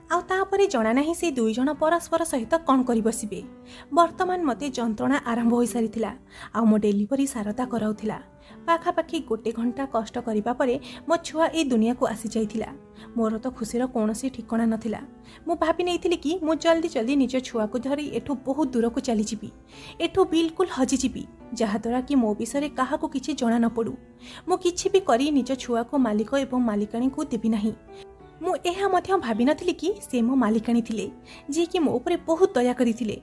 ଆଉ ତାପରେ ଜଣା ନାହିଁ ସେ ଦୁଇ ଜଣ ପରସ୍ପର ସହିତ କ'ଣ କରି ବସିବେ। ବର୍ତ୍ତମାନ ମୋତେ ଯନ୍ତ୍ରଣା ଆରମ୍ଭ ହୋଇସାରିଥିଲା ଆଉ ମୋ ଡେଲିଭରି ଶାରଦା କରାଉଥିଲା। ପାଖାପାଖି 1 ଘଣ୍ଟା କଷ୍ଟ କରିବା ପରେ ମୋ ଛୁଆ ଏଇ ଦୁନିଆକୁ ଆସିଯାଇଥିଲା। ମୋର ତ ଖୁସିର କୌଣସି ଠିକଣା ନଥିଲା। ମୁଁ ଭାବି ନେଇଥିଲି କି ମୁଁ ଜଲ୍ଦି ଜଲ୍ଦି ନିଜ ଛୁଆକୁ ଧରି ଏଠୁ ବହୁତ ଦୂରକୁ ଚାଲିଯିବି, ଏଠୁ ବିଲକୁଲ ହଜିଯିବି, ଯାହାଦ୍ୱାରା କି ମୋ ବିଷୟରେ କାହାକୁ କିଛି ଜଣା ନ ପଡ଼ୁ। ମୁଁ କିଛି ବି କରି ନିଜ ଛୁଆକୁ ମାଲିକ ଏବଂ ମାଲିକାଣୀଙ୍କୁ ଦେବି ନାହିଁ। ମୁଁ ଏହା ମଧ୍ୟ ଭାବିନଥିଲି କି ସେ ମୋ ମାଲିକାଣୀ ଥିଲେ, ଯିଏକି ମୋ ଉପରେ ବହୁତ ଦୟା କରିଥିଲେ।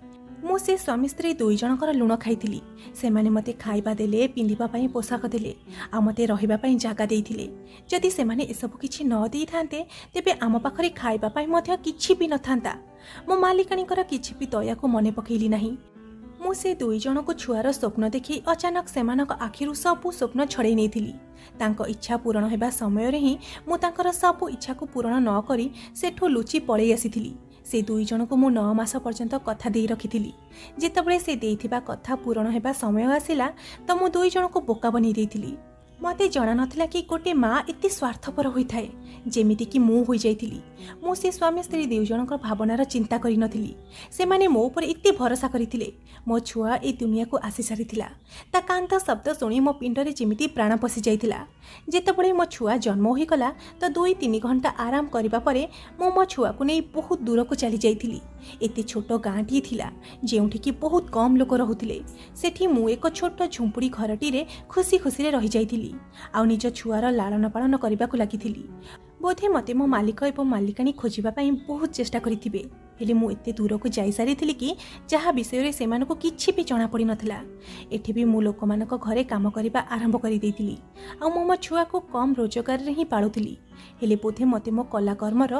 ମୁଁ ସେ ସ୍ୱାମୀ ସ୍ତ୍ରୀ ଦୁଇ ଜଣଙ୍କର ଲୁଣ ଖାଇଥିଲି। ସେମାନେ ମୋତେ ଖାଇବା ଦେଲେ, ପିନ୍ଧିବା ପାଇଁ ପୋଷାକ ଦେଲେ ଆଉ ମୋତେ ରହିବା ପାଇଁ ଜାଗା ଦେଇଥିଲେ। ଯଦି ସେମାନେ ଏସବୁ କିଛି ନ ଦେଇଥାନ୍ତେ, ତେବେ ଆମ ପାଖରେ ଖାଇବା ପାଇଁ ମଧ୍ୟ କିଛି ବି ନଥାନ୍ତା। ମୋ ମାଲିକାଣୀଙ୍କର କିଛି ବି ଦୟାକୁ ମନେ ପକେଇଲି ନାହିଁ। ମୁଁ ସେ ଦୁଇ ଜଣଙ୍କୁ ଛୁଆର ସ୍ୱପ୍ନ ଦେଖି ଅଚାନକ ସେମାନଙ୍କ ଆଖିରୁ ସବୁ ସ୍ୱପ୍ନ ଛଡ଼େଇ ନେଇଥିଲି। ତାଙ୍କ ଇଚ୍ଛା ପୂରଣ ହେବା ସମୟରେ ହିଁ ମୁଁ ତାଙ୍କର ସବୁ ଇଚ୍ଛାକୁ ପୂରଣ ନ କରି ସେଠୁ ଲୁଚି ପଳେଇ ଆସିଥିଲି। ସେ ଦୁଇ ଜଣଙ୍କୁ ମୁଁ 9 ମାସ ପର୍ଯ୍ୟନ୍ତ କଥା ଦେଇ ରଖିଥିଲି। ଯେତେବେଳେ ସେ ଦେଇଥିବା କଥା ପୂରଣ ହେବା ସମୟ ଆସିଲା ତ ମୁଁ ଦୁଇ ଜଣଙ୍କୁ ବୋକା ବନେଇ ଦେଇଥିଲି। ମୋତେ ଜଣା ନଥିଲା କି ଗୋଟେ ମା ଏତେ ସ୍ୱାର୍ଥପର ହୋଇଥାଏ, ଯେମିତିକି ମୁଁ ହୋଇଯାଇଥିଲି। ମୁଁ ସେ ସ୍ୱାମୀ ସ୍ତ୍ରୀ ଦୁଇ ଜଣଙ୍କ ଭାବନାର ଚିନ୍ତା କରିନଥିଲି। ସେମାନେ ମୋ ଉପରେ ଏତେ ଭରସା କରିଥିଲେ। ମୋ ଛୁଆ ଏ ଦୁନିଆକୁ ଆସିସାରିଥିଲା। ତା କାନ୍ଦ ଶବ୍ଦ ଶୁଣି ମୋ ପିଣ୍ଡରେ ଯେମିତି ପ୍ରାଣ ପଶିଯାଇଥିଲା। ଯେତେବେଳେ ମୋ ଛୁଆ ଜନ୍ମ ହୋଇଗଲା ତ 2-3 ଘଣ୍ଟା ଆରାମ କରିବା ପରେ ମୁଁ ମୋ ଛୁଆକୁ ନେଇ ବହୁତ ଦୂରକୁ ଚାଲିଯାଇଥିଲି। ଏତେ ଛୋଟ ଗାଁଟିଏ ଥିଲା, ଯେଉଁଠିକି ବହୁତ କମ୍ ଲୋକ ରହୁଥିଲେ। ସେଠି ମୁଁ ଏକ ଛୋଟ ଝୁମ୍ପୁଡ଼ି ଘରଟିରେ ଖୁସି ଖୁସିରେ ରହିଯାଇଥିଲି ଆଉ ନିଜ ଛୁଆର ଲାଳନ ପାଳନ କରିବାକୁ ଲାଗିଥିଲି। ବୋଧେ ମୋତେ ମୋ ମାଲିକ ଏବଂ ମାଲିକାଣୀ ଖୋଜିବା ପାଇଁ ବହୁତ ଚେଷ୍ଟା କରିଥିବେ। ହେଲେ ମୁଁ ଏତେ ଦୂରକୁ ଯାଇସାରିଥିଲି କି ଯାହା ବିଷୟରେ ସେମାନଙ୍କୁ କିଛି ବି ଜଣାପଡ଼ିନଥିଲା। ଏଠି ବି ମୁଁ ଲୋକମାନଙ୍କ ଘରେ କାମ କରିବା ଆରମ୍ଭ କରିଦେଇଥିଲି ଆଉ ମୁଁ ମୋ ଛୁଆକୁ କମ୍ ରୋଜଗାରରେ ହିଁ ପାଳୁଥିଲି। ହେଲେ ବୋଧେ ମୋତେ ମୋ କଲାକର୍ମର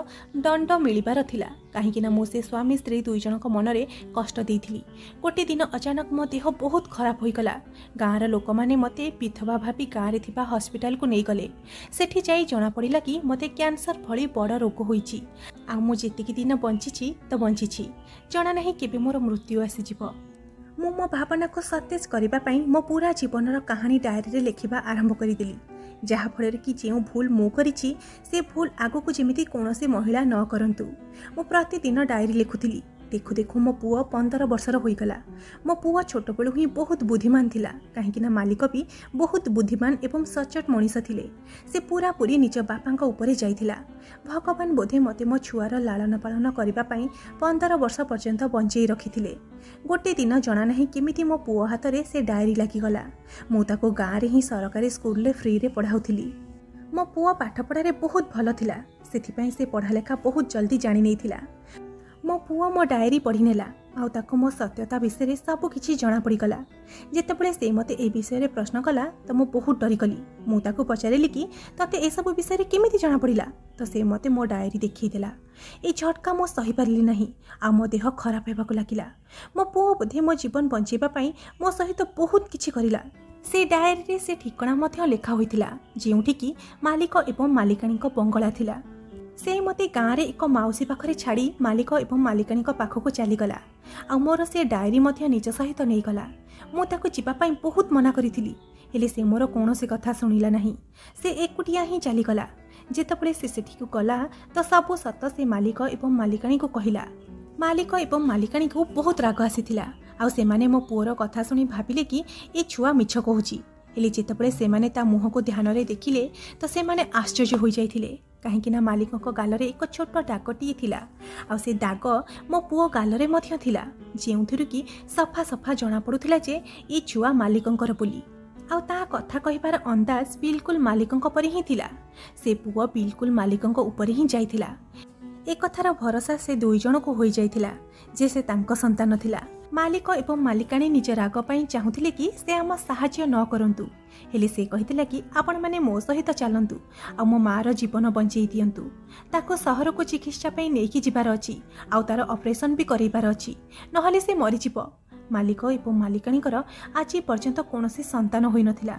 ଦଣ୍ଡ ମିଳିବାର ଥିଲା, କାହିଁକିନା ମୁଁ ସେ ସ୍ୱାମୀ ସ୍ତ୍ରୀ ଦୁଇ ଜଣଙ୍କ ମନରେ କଷ୍ଟ ଦେଇଥିଲି। ଗୋଟିଏ ଦିନ ଅଚାନକ ମୋ ଦେହ ବହୁତ ଖରାପ ହୋଇଗଲା। ଗାଁର ଲୋକମାନେ ମୋତେ ବିଧବା ଭାବି ଗାଁରେ ଥିବା ହସ୍ପିଟାଲକୁ ନେଇଗଲେ। ସେଠି ଯାଇ ଜଣାପଡ଼ିଲା କି ମୋତେ କ୍ୟାନ୍ସର ଭଳି ବଡ଼ ରୋଗ ହୋଇଛି ଆଉ ମୁଁ ଯେତିକି ଦିନ ବଞ୍ଚିଛି ତ ବଞ୍ଚିଛି, ଜଣା ନାହିଁ କେବେ ମୋର ମୃତ୍ୟୁ ଆସିଯିବ। ମୁଁ ମୋ ଭାବନାକୁ ସତେଜ କରିବା ପାଇଁ ମୋ ପୁରା ଜୀବନର କାହାଣୀ ଡାଏରୀରେ ଲେଖିବା ଆରମ୍ଭ କରିଦେଲି, ଯାହାଫଳରେ କି ଯେଉଁ ଭୁଲ ମୁଁ କରିଛି ସେ ଭୁଲ ଆଗକୁ ଯେମିତି କୌଣସି ମହିଳା ନ କରନ୍ତୁ। ମୁଁ ପ୍ରତିଦିନ ଡାଏରୀ ଲେଖୁଥିଲି। ଦେଖୁ ଦେଖୁ ମୋ ପୁଅ 15 ବର୍ଷର ହୋଇଗଲା। ମୋ ପୁଅ ଛୋଟବେଳୁ ହିଁ ବହୁତ ବୁଦ୍ଧିମାନ ଥିଲା, କାହିଁକିନା ମାଲିକ ବି ବହୁତ ବୁଦ୍ଧିମାନ ଏବଂ ସଚ୍ଚୋଟ ମଣିଷ ଥିଲେ। ସେ ପୁରାପୁରି ନିଜ ବାପାଙ୍କ ଉପରେ ଯାଇଥିଲା। ଭଗବାନ ବୋଧେ ମୋତେ ମୋ ଛୁଆର ଲାଳନ ପାଳନ କରିବା ପାଇଁ 15 ବର୍ଷ ପର୍ଯ୍ୟନ୍ତ ବଞ୍ଚେଇ ରଖିଥିଲେ। ଗୋଟେ ଦିନ ଜଣା ନାହିଁ କେମିତି ମୋ ପୁଅ ହାତରେ ସେ ଡାଏରୀ ଲାଗିଗଲା। ମୁଁ ତାକୁ ଗାଁରେ ହିଁ ସରକାରୀ ସ୍କୁଲରେ ଫ୍ରିରେ ପଢ଼ାଉଥିଲି। ମୋ ପୁଅ ପାଠପଢ଼ାରେ ବହୁତ ଭଲ ଥିଲା, ସେଥିପାଇଁ ସେ ପଢ଼ାଲେଖା ବହୁତ ଜଲ୍ଦି ଜାଣି ନେଇଥିଲା। ମୋ ପୁଅ ମୋ ଡାଏରୀ ପଢ଼ିନେଲା ଆଉ ତାକୁ ମୋ ସତ୍ୟତା ବିଷୟରେ ସବୁକିଛି ଜଣାପଡ଼ିଗଲା। ଯେତେବେଳେ ସେ ମୋତେ ଏ ବିଷୟରେ ପ୍ରଶ୍ନ କଲା ତ ମୁଁ ବହୁତ ଡରିଗଲି। ମୁଁ ତାକୁ ପଚାରିଲି କି ତୋତେ ଏସବୁ ବିଷୟରେ କେମିତି ଜଣାପଡ଼ିଲା? ତ ସେ ମୋତେ ମୋ ଡାଏରୀ ଦେଖେଇଦେଲା। ଏଇ ଝଟକା ମୁଁ ସହିପାରିଲି ନାହିଁ ଆଉ ମୋ ଦେହ ଖରାପ ହେବାକୁ ଲାଗିଲା। ମୋ ପୁଅ ବୋଧେ ମୋ ଜୀବନ ବଞ୍ଚେଇବା ପାଇଁ ମୋ ସହିତ ବହୁତ କିଛି କରିଲା। ସେ ଡାଏରୀରେ ସେ ଠିକଣା ମଧ୍ୟ ଲେଖା ହୋଇଥିଲା ଯେଉଁଠିକି ମାଲିକ ଏବଂ ମାଲିକାଣୀଙ୍କ ବଙ୍ଗଳା ଥିଲା। ସେ ମୋତେ ଗାଁରେ ଏକ ମାଉସୀ ପାଖରେ ଛାଡ଼ି ମାଲିକ ଏବଂ ମାଲିକାଣୀଙ୍କ ପାଖକୁ ଚାଲିଗଲା ଆଉ ମୋର ସେ ଡାଏରୀ ମଧ୍ୟ ନିଜ ସହିତ ନେଇଗଲା। ମୁଁ ତାକୁ ଯିବା ପାଇଁ ବହୁତ ମନା କରିଥିଲି, ହେଲେ ସେ ମୋର କୌଣସି କଥା ଶୁଣିଲା ନାହିଁ। ସେ ଏକୁଟିଆ ହିଁ ଚାଲିଗଲା। ଯେତେବେଳେ ସେ ସେଠିକୁ ଗଲା ତ ସବୁ ସତ ସେ ମାଲିକ ଏବଂ ମାଲିକାଣୀକୁ କହିଲା। ମାଲିକ ଏବଂ ମାଲିକାଣୀକୁ ବହୁତ ରାଗ ଆସିଥିଲା ଆଉ ସେମାନେ ମୋ ପୁଅର କଥା ଶୁଣି ଭାବିଲେ କି ଏ ଛୁଆ ମିଛ କହୁଛି। ହେଲେ ଯେତେବେଳେ ସେମାନେ ତା ମୁହଁକୁ ଧ୍ୟାନରେ ଦେଖିଲେ ତ ସେମାନେ ଆଶ୍ଚର୍ଯ୍ୟ ହୋଇଯାଇଥିଲେ, କାହିଁକିନା ମାଲିକଙ୍କ ଗାଲରେ ଏକ ଛୋଟ ଦାଗଟିଏ ଥିଲା ଆଉ ସେ ଦାଗ ମୋ ପୁଅ ଗାଲରେ ମଧ୍ୟ ଥିଲା, ଯେଉଁଥିରୁ କି ସଫା ସଫା ଜଣାପଡ଼ୁଥିଲା ଯେ ଏ ଛୁଆ ମାଲିକଙ୍କର ବୋଲି। ଆଉ ତା କଥା କହିବାର ଅନ୍ଦାଜ ବିଲକୁଲ ମାଲିକଙ୍କ ପରି ହିଁ ଥିଲା। ସେ ପୁଅ ବିଲକୁଲ ମାଲିକଙ୍କ ଉପରେ ହିଁ ଯାଇଥିଲା। ଏ କଥାର ଭରସା ସେ ଦୁଇ ଜଣକୁ ହୋଇଯାଇଥିଲା ଯେ ସେ ତାଙ୍କ ସନ୍ତାନ ଥିଲା। ମାଲିକ ଏବଂ ମାଲିକାଣୀ ନିଜ ରାଗ ପାଇଁ ଚାହୁଁଥିଲେ କି ସେ ଆମ ସାହାଯ୍ୟ ନ କରନ୍ତୁ, ହେଲେ ସେ କହିଥିଲା କି ଆପଣମାନେ ମୋ ସହିତ ଚାଲନ୍ତୁ ଆଉ ମୋ ମାଆର ଜୀବନ ବଞ୍ଚେଇ ଦିଅନ୍ତୁ। ତାକୁ ସହରକୁ ଚିକିତ୍ସା ପାଇଁ ନେଇକି ଯିବାର ଅଛି ଆଉ ତାର ଅପରେସନ୍ ବି କରେଇବାର ଅଛି, ନହେଲେ ସେ ମରିଯିବ। ମାଲିକ ଏବଂ ମାଲିକାଣୀଙ୍କର ଆଜି ପର୍ଯ୍ୟନ୍ତ କୌଣସି ସନ୍ତାନ ହୋଇନଥିଲା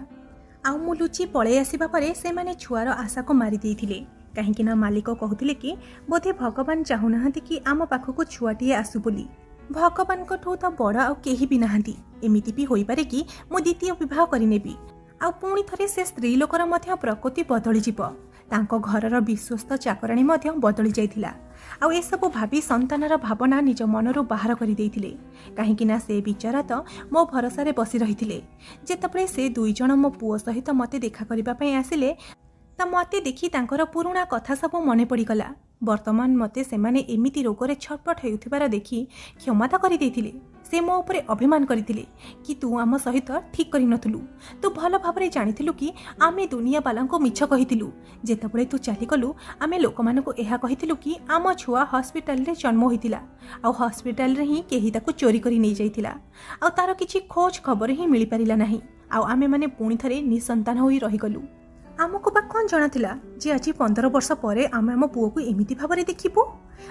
ଆଉ ମୁଁ ଲୁଚି ପଳେଇ ଆସିବା ପରେ ସେମାନେ ଛୁଆର ଆଶାକୁ ମାରି ଦେଇଥିଲେ, କାହିଁକିନା ମାଲିକ କହୁଥିଲେ କି ବୋଧେ ଭଗବାନ ଚାହୁଁନାହାନ୍ତି କି ଆମ ପାଖକୁ ଛୁଆଟିଏ ଆସୁ ବୋଲି। ଭଗବାନଙ୍କଠୁ ତ ବଡ଼ ଆଉ କେହି ବି ନାହାନ୍ତି। ଏମିତି ବି ହୋଇପାରେ କି ମୁଁ ଦ୍ୱିତୀୟ ବିବାହ କରିନେବି ଆଉ ପୁଣି ଥରେ ସେ ସ୍ତ୍ରୀ ଲୋକର ମଧ୍ୟ ପ୍ରକୃତି ବଦଳିଯିବ। ତାଙ୍କ ଘରର ବିଶ୍ୱସ୍ତ ଚାକରାଣୀ ମଧ୍ୟ ବଦଳି ଯାଇଥିଲା ଆଉ ଏସବୁ ଭାବି ସନ୍ତାନର ଭାବନା ନିଜ ମନରୁ ବାହାର କରିଦେଇଥିଲେ, କାହିଁକିନା ସେ ବିଚରା ତ ମୋ ଭରସାରେ ବସି ରହିଥିଲେ। ଯେତେବେଳେ ସେ ଦୁଇ ଜଣ ମୋ ପୁଅ ସହିତ ମୋତେ ଦେଖା କରିବା ପାଇଁ ଆସିଲେ ତ ମୋତେ ଦେଖି ତାଙ୍କର ପୁରୁଣା କଥା ସବୁ ମନେ ପଡ଼ିଗଲା। ବର୍ତ୍ତମାନ ମୋତେ ସେମାନେ ଏମିତି ରୋଗରେ ଛଟପଟ ହେଉଥିବାର ଦେଖି କ୍ଷମା ତ କରିଦେଇଥିଲେ। ସେ ମୋ ଉପରେ ଅଭିମାନ କରିଥିଲେ କି ତୁ ଆମ ସହିତ ଠିକ୍ କରିନଥିଲୁ, ତୁ ଭଲ ଭାବରେ ଜାଣିଥିଲୁ କି ଆମେ ଦୁନିଆବାଲାଙ୍କୁ ମିଛ କହିଥିଲୁ। ଯେତେବେଳେ ତୁ ଚାଲିଗଲୁ ଆମେ ଲୋକମାନଙ୍କୁ ଏହା କହିଥିଲୁ କି ଆମ ଛୁଆ ହସ୍ପିଟାଲରେ ଜନ୍ମ ହୋଇଥିଲା ଆଉ ହସ୍ପିଟାଲରେ ହିଁ କେହି ତାକୁ ଚୋରି କରି ନେଇଯାଇଥିଲା ଆଉ ତାର କିଛି ଖୋଜ ଖବର ହିଁ ମିଳିପାରିଲା ନାହିଁ ଆଉ ଆମେମାନେ ପୁଣି ଥରେ ନିଃସନ୍ତାନ ହୋଇ ରହିଗଲୁ। ଆମକୁ ବା କ'ଣ ଜଣାଥିଲା ଯେ ଆଜି 15 ବର୍ଷ ପରେ ଆମେ ଆମ ପୁଅକୁ ଏମିତି ଭାବରେ ଦେଖିବୁ।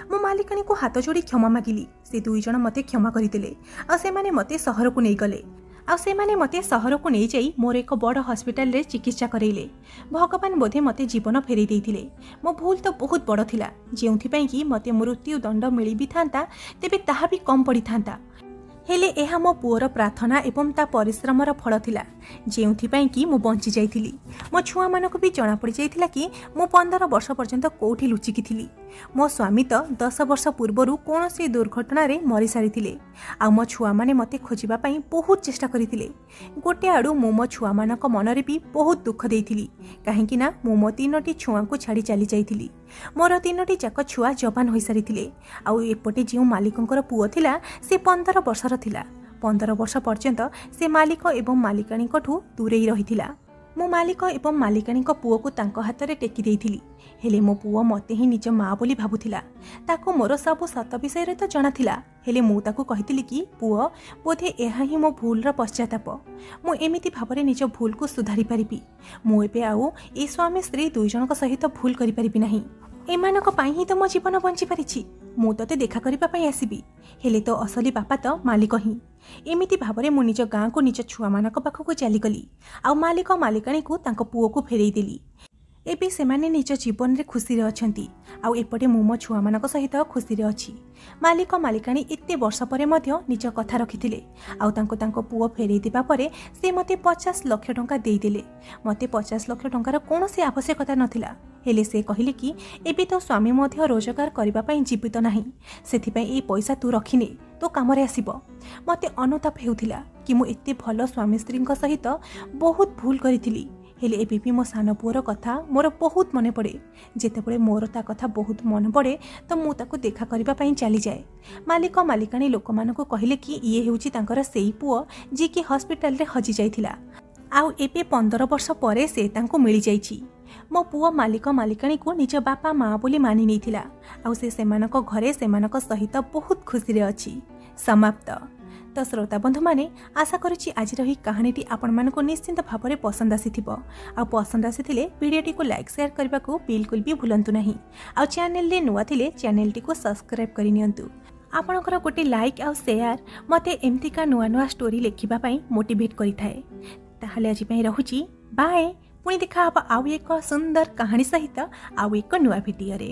ମୁଁ ମାଲିକାଣୀକୁ ହାତ ଯୋଡ଼ି କ୍ଷମା ମାଗିଲି। ସେ ଦୁଇ ଜଣ ମୋତେ କ୍ଷମା କରିଦେଲେ ଆଉ ସେମାନେ ମୋତେ ସହରକୁ ନେଇଗଲେ ଆଉ ସେମାନେ ମୋତେ ସହରକୁ ନେଇଯାଇ ମୋର ଏକ ବଡ଼ ହସ୍ପିଟାଲରେ ଚିକିତ୍ସା କରେଇଲେ। ଭଗବାନ ବୋଧେ ମୋତେ ଜୀବନ ଫେରେଇ ଦେଇଥିଲେ। ମୋ ଭୁଲ ତ ବହୁତ ବଡ଼ ଥିଲା, ଯେଉଁଥିପାଇଁ କି ମୋତେ ମୃତ୍ୟୁ ଦଣ୍ଡ ମିଳି ବି ଥାନ୍ତା ତେବେ ତାହା ବି କମ୍ ପଡ଼ିଥାନ୍ତା। ହେଲେ ଏହା ମୋ ପୁଅର ପ୍ରାର୍ଥନା ଏବଂ ତା ପରିଶ୍ରମର ଫଳ ଥିଲା, ଯେଉଁଥିପାଇଁ କି ମୁଁ ବଞ୍ଚି ଯାଇଥିଲି। ମୋ ଛୁଆମାନଙ୍କୁ ବି ଜଣାପଡ଼ିଯାଇଥିଲା କି ମୁଁ 15 ବର୍ଷ ପର୍ଯ୍ୟନ୍ତ କେଉଁଠି ଲୁଚିକି ଥିଲି। ମୋ ସ୍ୱାମୀ ତ 10 ବର୍ଷ ପୂର୍ବରୁ କୌଣସି ଦୁର୍ଘଟଣାରେ ମରିସାରିଥିଲେ ଆଉ ମୋ ଛୁଆମାନେ ମୋତେ ଖୋଜିବା ପାଇଁ ବହୁତ ଚେଷ୍ଟା କରିଥିଲେ। ଗୋଟେ ଆଡ଼ୁ ମୁଁ ମୋ ଛୁଆମାନଙ୍କ ମନରେ ବି ବହୁତ ଦୁଃଖ ଦେଇଥିଲି, କାହିଁକିନା ମୁଁ ମୋ 3ଟି ଛୁଆଙ୍କୁ ଛାଡ଼ି ଚାଲି ଯାଇଥିଲି। ମୋର 3ଟି ଯାକ ଛୁଆ ଯବାନ ହୋଇସାରିଥିଲେ ଆଉ ଏପଟେ ଯେଉଁ ମାଲିକଙ୍କର ପୁଅ ଥିଲା ସେ 15 ବର୍ଷର ଥିଲା। 15 ବର୍ଷ ପର୍ଯ୍ୟନ୍ତ ସେ ମାଲିକ ଏବଂ ମାଲିକାଣୀଙ୍କଠୁ ଦୂରେଇ ରହିଥିଲା। ମୁଁ ମାଲିକ ଏବଂ ମାଲିକାଣୀଙ୍କ ପୁଅକୁ ତାଙ୍କ ହାତରେ ଟେକି ଦେଇଥିଲି, ହେଲେ ମୋ ପୁଅ ମୋତେ ହିଁ ନିଜ ମା ବୋଲି ଭାବୁଥିଲା। ତାକୁ ମୋର ସବୁ ସତ ବିଷୟରେ ତ ଜଣାଥିଲା, ହେଲେ ମୁଁ ତାକୁ କହିଥିଲି କି ପୁଅ, ବୋଧେ ଏହା ହିଁ ମୋ ଭୁଲର ପଶ୍ଚାତାପ। ମୁଁ ଏମିତି ଭାବରେ ନିଜ ଭୁଲକୁ ସୁଧାରି ପାରିବି। ମୁଁ ଏବେ ଆଉ ଏ ସ୍ୱାମୀ ସ୍ତ୍ରୀ ଦୁଇ ଜଣଙ୍କ ସହିତ ଭୁଲ କରିପାରିବି ନାହିଁ। ଏମାନଙ୍କ ପାଇଁ ହିଁ ତ ମୋ ଜୀବନ ବଞ୍ଚିପାରିଛି। ମୁଁ ତୋତେ ଦେଖା କରିବା ପାଇଁ ଆସିବି, ହେଲେ ତୋ ଅସଲି ବାପା ତ ମାଲିକ ହିଁ। ଏମିତି ଭାବରେ ମୁଁ ନିଜ ଗାଁକୁ ନିଜ ଛୁଆମାନଙ୍କ ପାଖକୁ ଚାଲିଗଲି ଆଉ ମାଲିକ ମାଲିକାଣୀକୁ ତାଙ୍କ ପୁଅକୁ ଫେରେଇ ଦେଲି। ଏବେ ସେମାନେ ନିଜ ଜୀବନରେ ଖୁସିରେ ଅଛନ୍ତି ଆଉ ଏପଟେ ମୁଁ ମୋ ଛୁଆମାନଙ୍କ ସହିତ ଖୁସିରେ ଅଛି। ମାଲିକ ମାଲିକାଣୀ ଏତେ ବର୍ଷ ପରେ ମଧ୍ୟ ନିଜ କଥା ରଖିଥିଲେ ଆଉ ତାଙ୍କୁ ତାଙ୍କ ପୁଅ ଫେରେଇ ଦେବା ପରେ ସେ ମୋତେ 50 ଲକ୍ଷ ଟଙ୍କା ଦେଇଦେଲେ। ମୋତେ 50 ଲକ୍ଷ ଟଙ୍କାର କୌଣସି ଆବଶ୍ୟକତା ନଥିଲା, ହେଲେ ସେ କହିଲେ କି ଏବେ ତୋ ସ୍ୱାମୀ ମଧ୍ୟ ରୋଜଗାର କରିବା ପାଇଁ ଜୀବିତ ନାହିଁ, ସେଥିପାଇଁ ଏଇ ପଇସା ତୁ ରଖିନେ, ତୋ କାମରେ ଆସିବ। ମୋତେ ଅନୁତାପ ହେଉଥିଲା କି ମୁଁ ଏତେ ଭଲ ସ୍ୱାମୀ ସ୍ତ୍ରୀଙ୍କ ସହିତ ବହୁତ ଭୁଲ କରିଥିଲି। ହେଲେ ଏବେ ବି ମୋ ସାନ ପୁଅର କଥା ମୋର ବହୁତ ମନେ ପଡ଼େ। ଯେତେବେଳେ ମୋର ତା କଥା ବହୁତ ମନେ ପଡ଼େ ତ ମୁଁ ତାକୁ ଦେଖା କରିବା ପାଇଁ ଚାଲିଯାଏ। ମାଲିକ ମାଲିକାଣୀ ଲୋକମାନଙ୍କୁ କହିଲେ କି ଇଏ ହେଉଛି ତାଙ୍କର ସେଇ ପୁଅ ଯିଏକି ହସ୍ପିଟାଲରେ ହଜିଯାଇଥିଲା ଆଉ ଏବେ 15 ବର୍ଷ ପରେ ସେ ତାଙ୍କୁ ମିଳିଯାଇଛି। ମୋ ପୁଅ ମାଲିକ ମାଲିକାଣୀକୁ ନିଜ ବାପା ମା ବୋଲି ମାନି ନେଇଥିଲା ଆଉ ସେ ସେମାନଙ୍କ ଘରେ ସେମାନଙ୍କ ସହିତ ବହୁତ ଖୁସିରେ ଅଛି। ସମାପ୍ତ। ତ ଶ୍ରୋତା ବନ୍ଧୁମାନେ, ଆଶା କରୁଛି ଆଜିର ଏହି କାହାଣୀଟି ଆପଣମାନଙ୍କୁ ନିଶ୍ଚିନ୍ତ ଭାବରେ ପସନ୍ଦ ଆସିଥିବ। ଆଉ ପସନ୍ଦ ଆସିଥିଲେ ଭିଡ଼ିଓଟିକୁ ଲାଇକ୍, ସେୟାର କରିବାକୁ ବିଲକୁଲ ବି ଭୁଲନ୍ତୁ ନାହିଁ। ଆଉ ଚ୍ୟାନେଲରେ ନୂଆ ଥିଲେ ଚ୍ୟାନେଲଟିକୁ ସବସ୍କ୍ରାଇବ୍ କରିନିଅନ୍ତୁ। ଆପଣଙ୍କର ଗୋଟେ ଲାଇକ୍ ଆଉ ସେୟାର ମୋତେ ଏମିତିକା ନୂଆ ନୂଆ ଷ୍ଟୋରି ଲେଖିବା ପାଇଁ ମୋଟିଭେଟ୍ କରିଥାଏ। ତାହେଲେ ଆଜି ପାଇଁ ରହୁଛି, ବାଏ। ପୁଣି ଦେଖା ହେବ ଆଉ ଏକ ସୁନ୍ଦର କାହାଣୀ ସହିତ ଆଉ ଏକ ନୂଆ ଭିଡ଼ିଓରେ।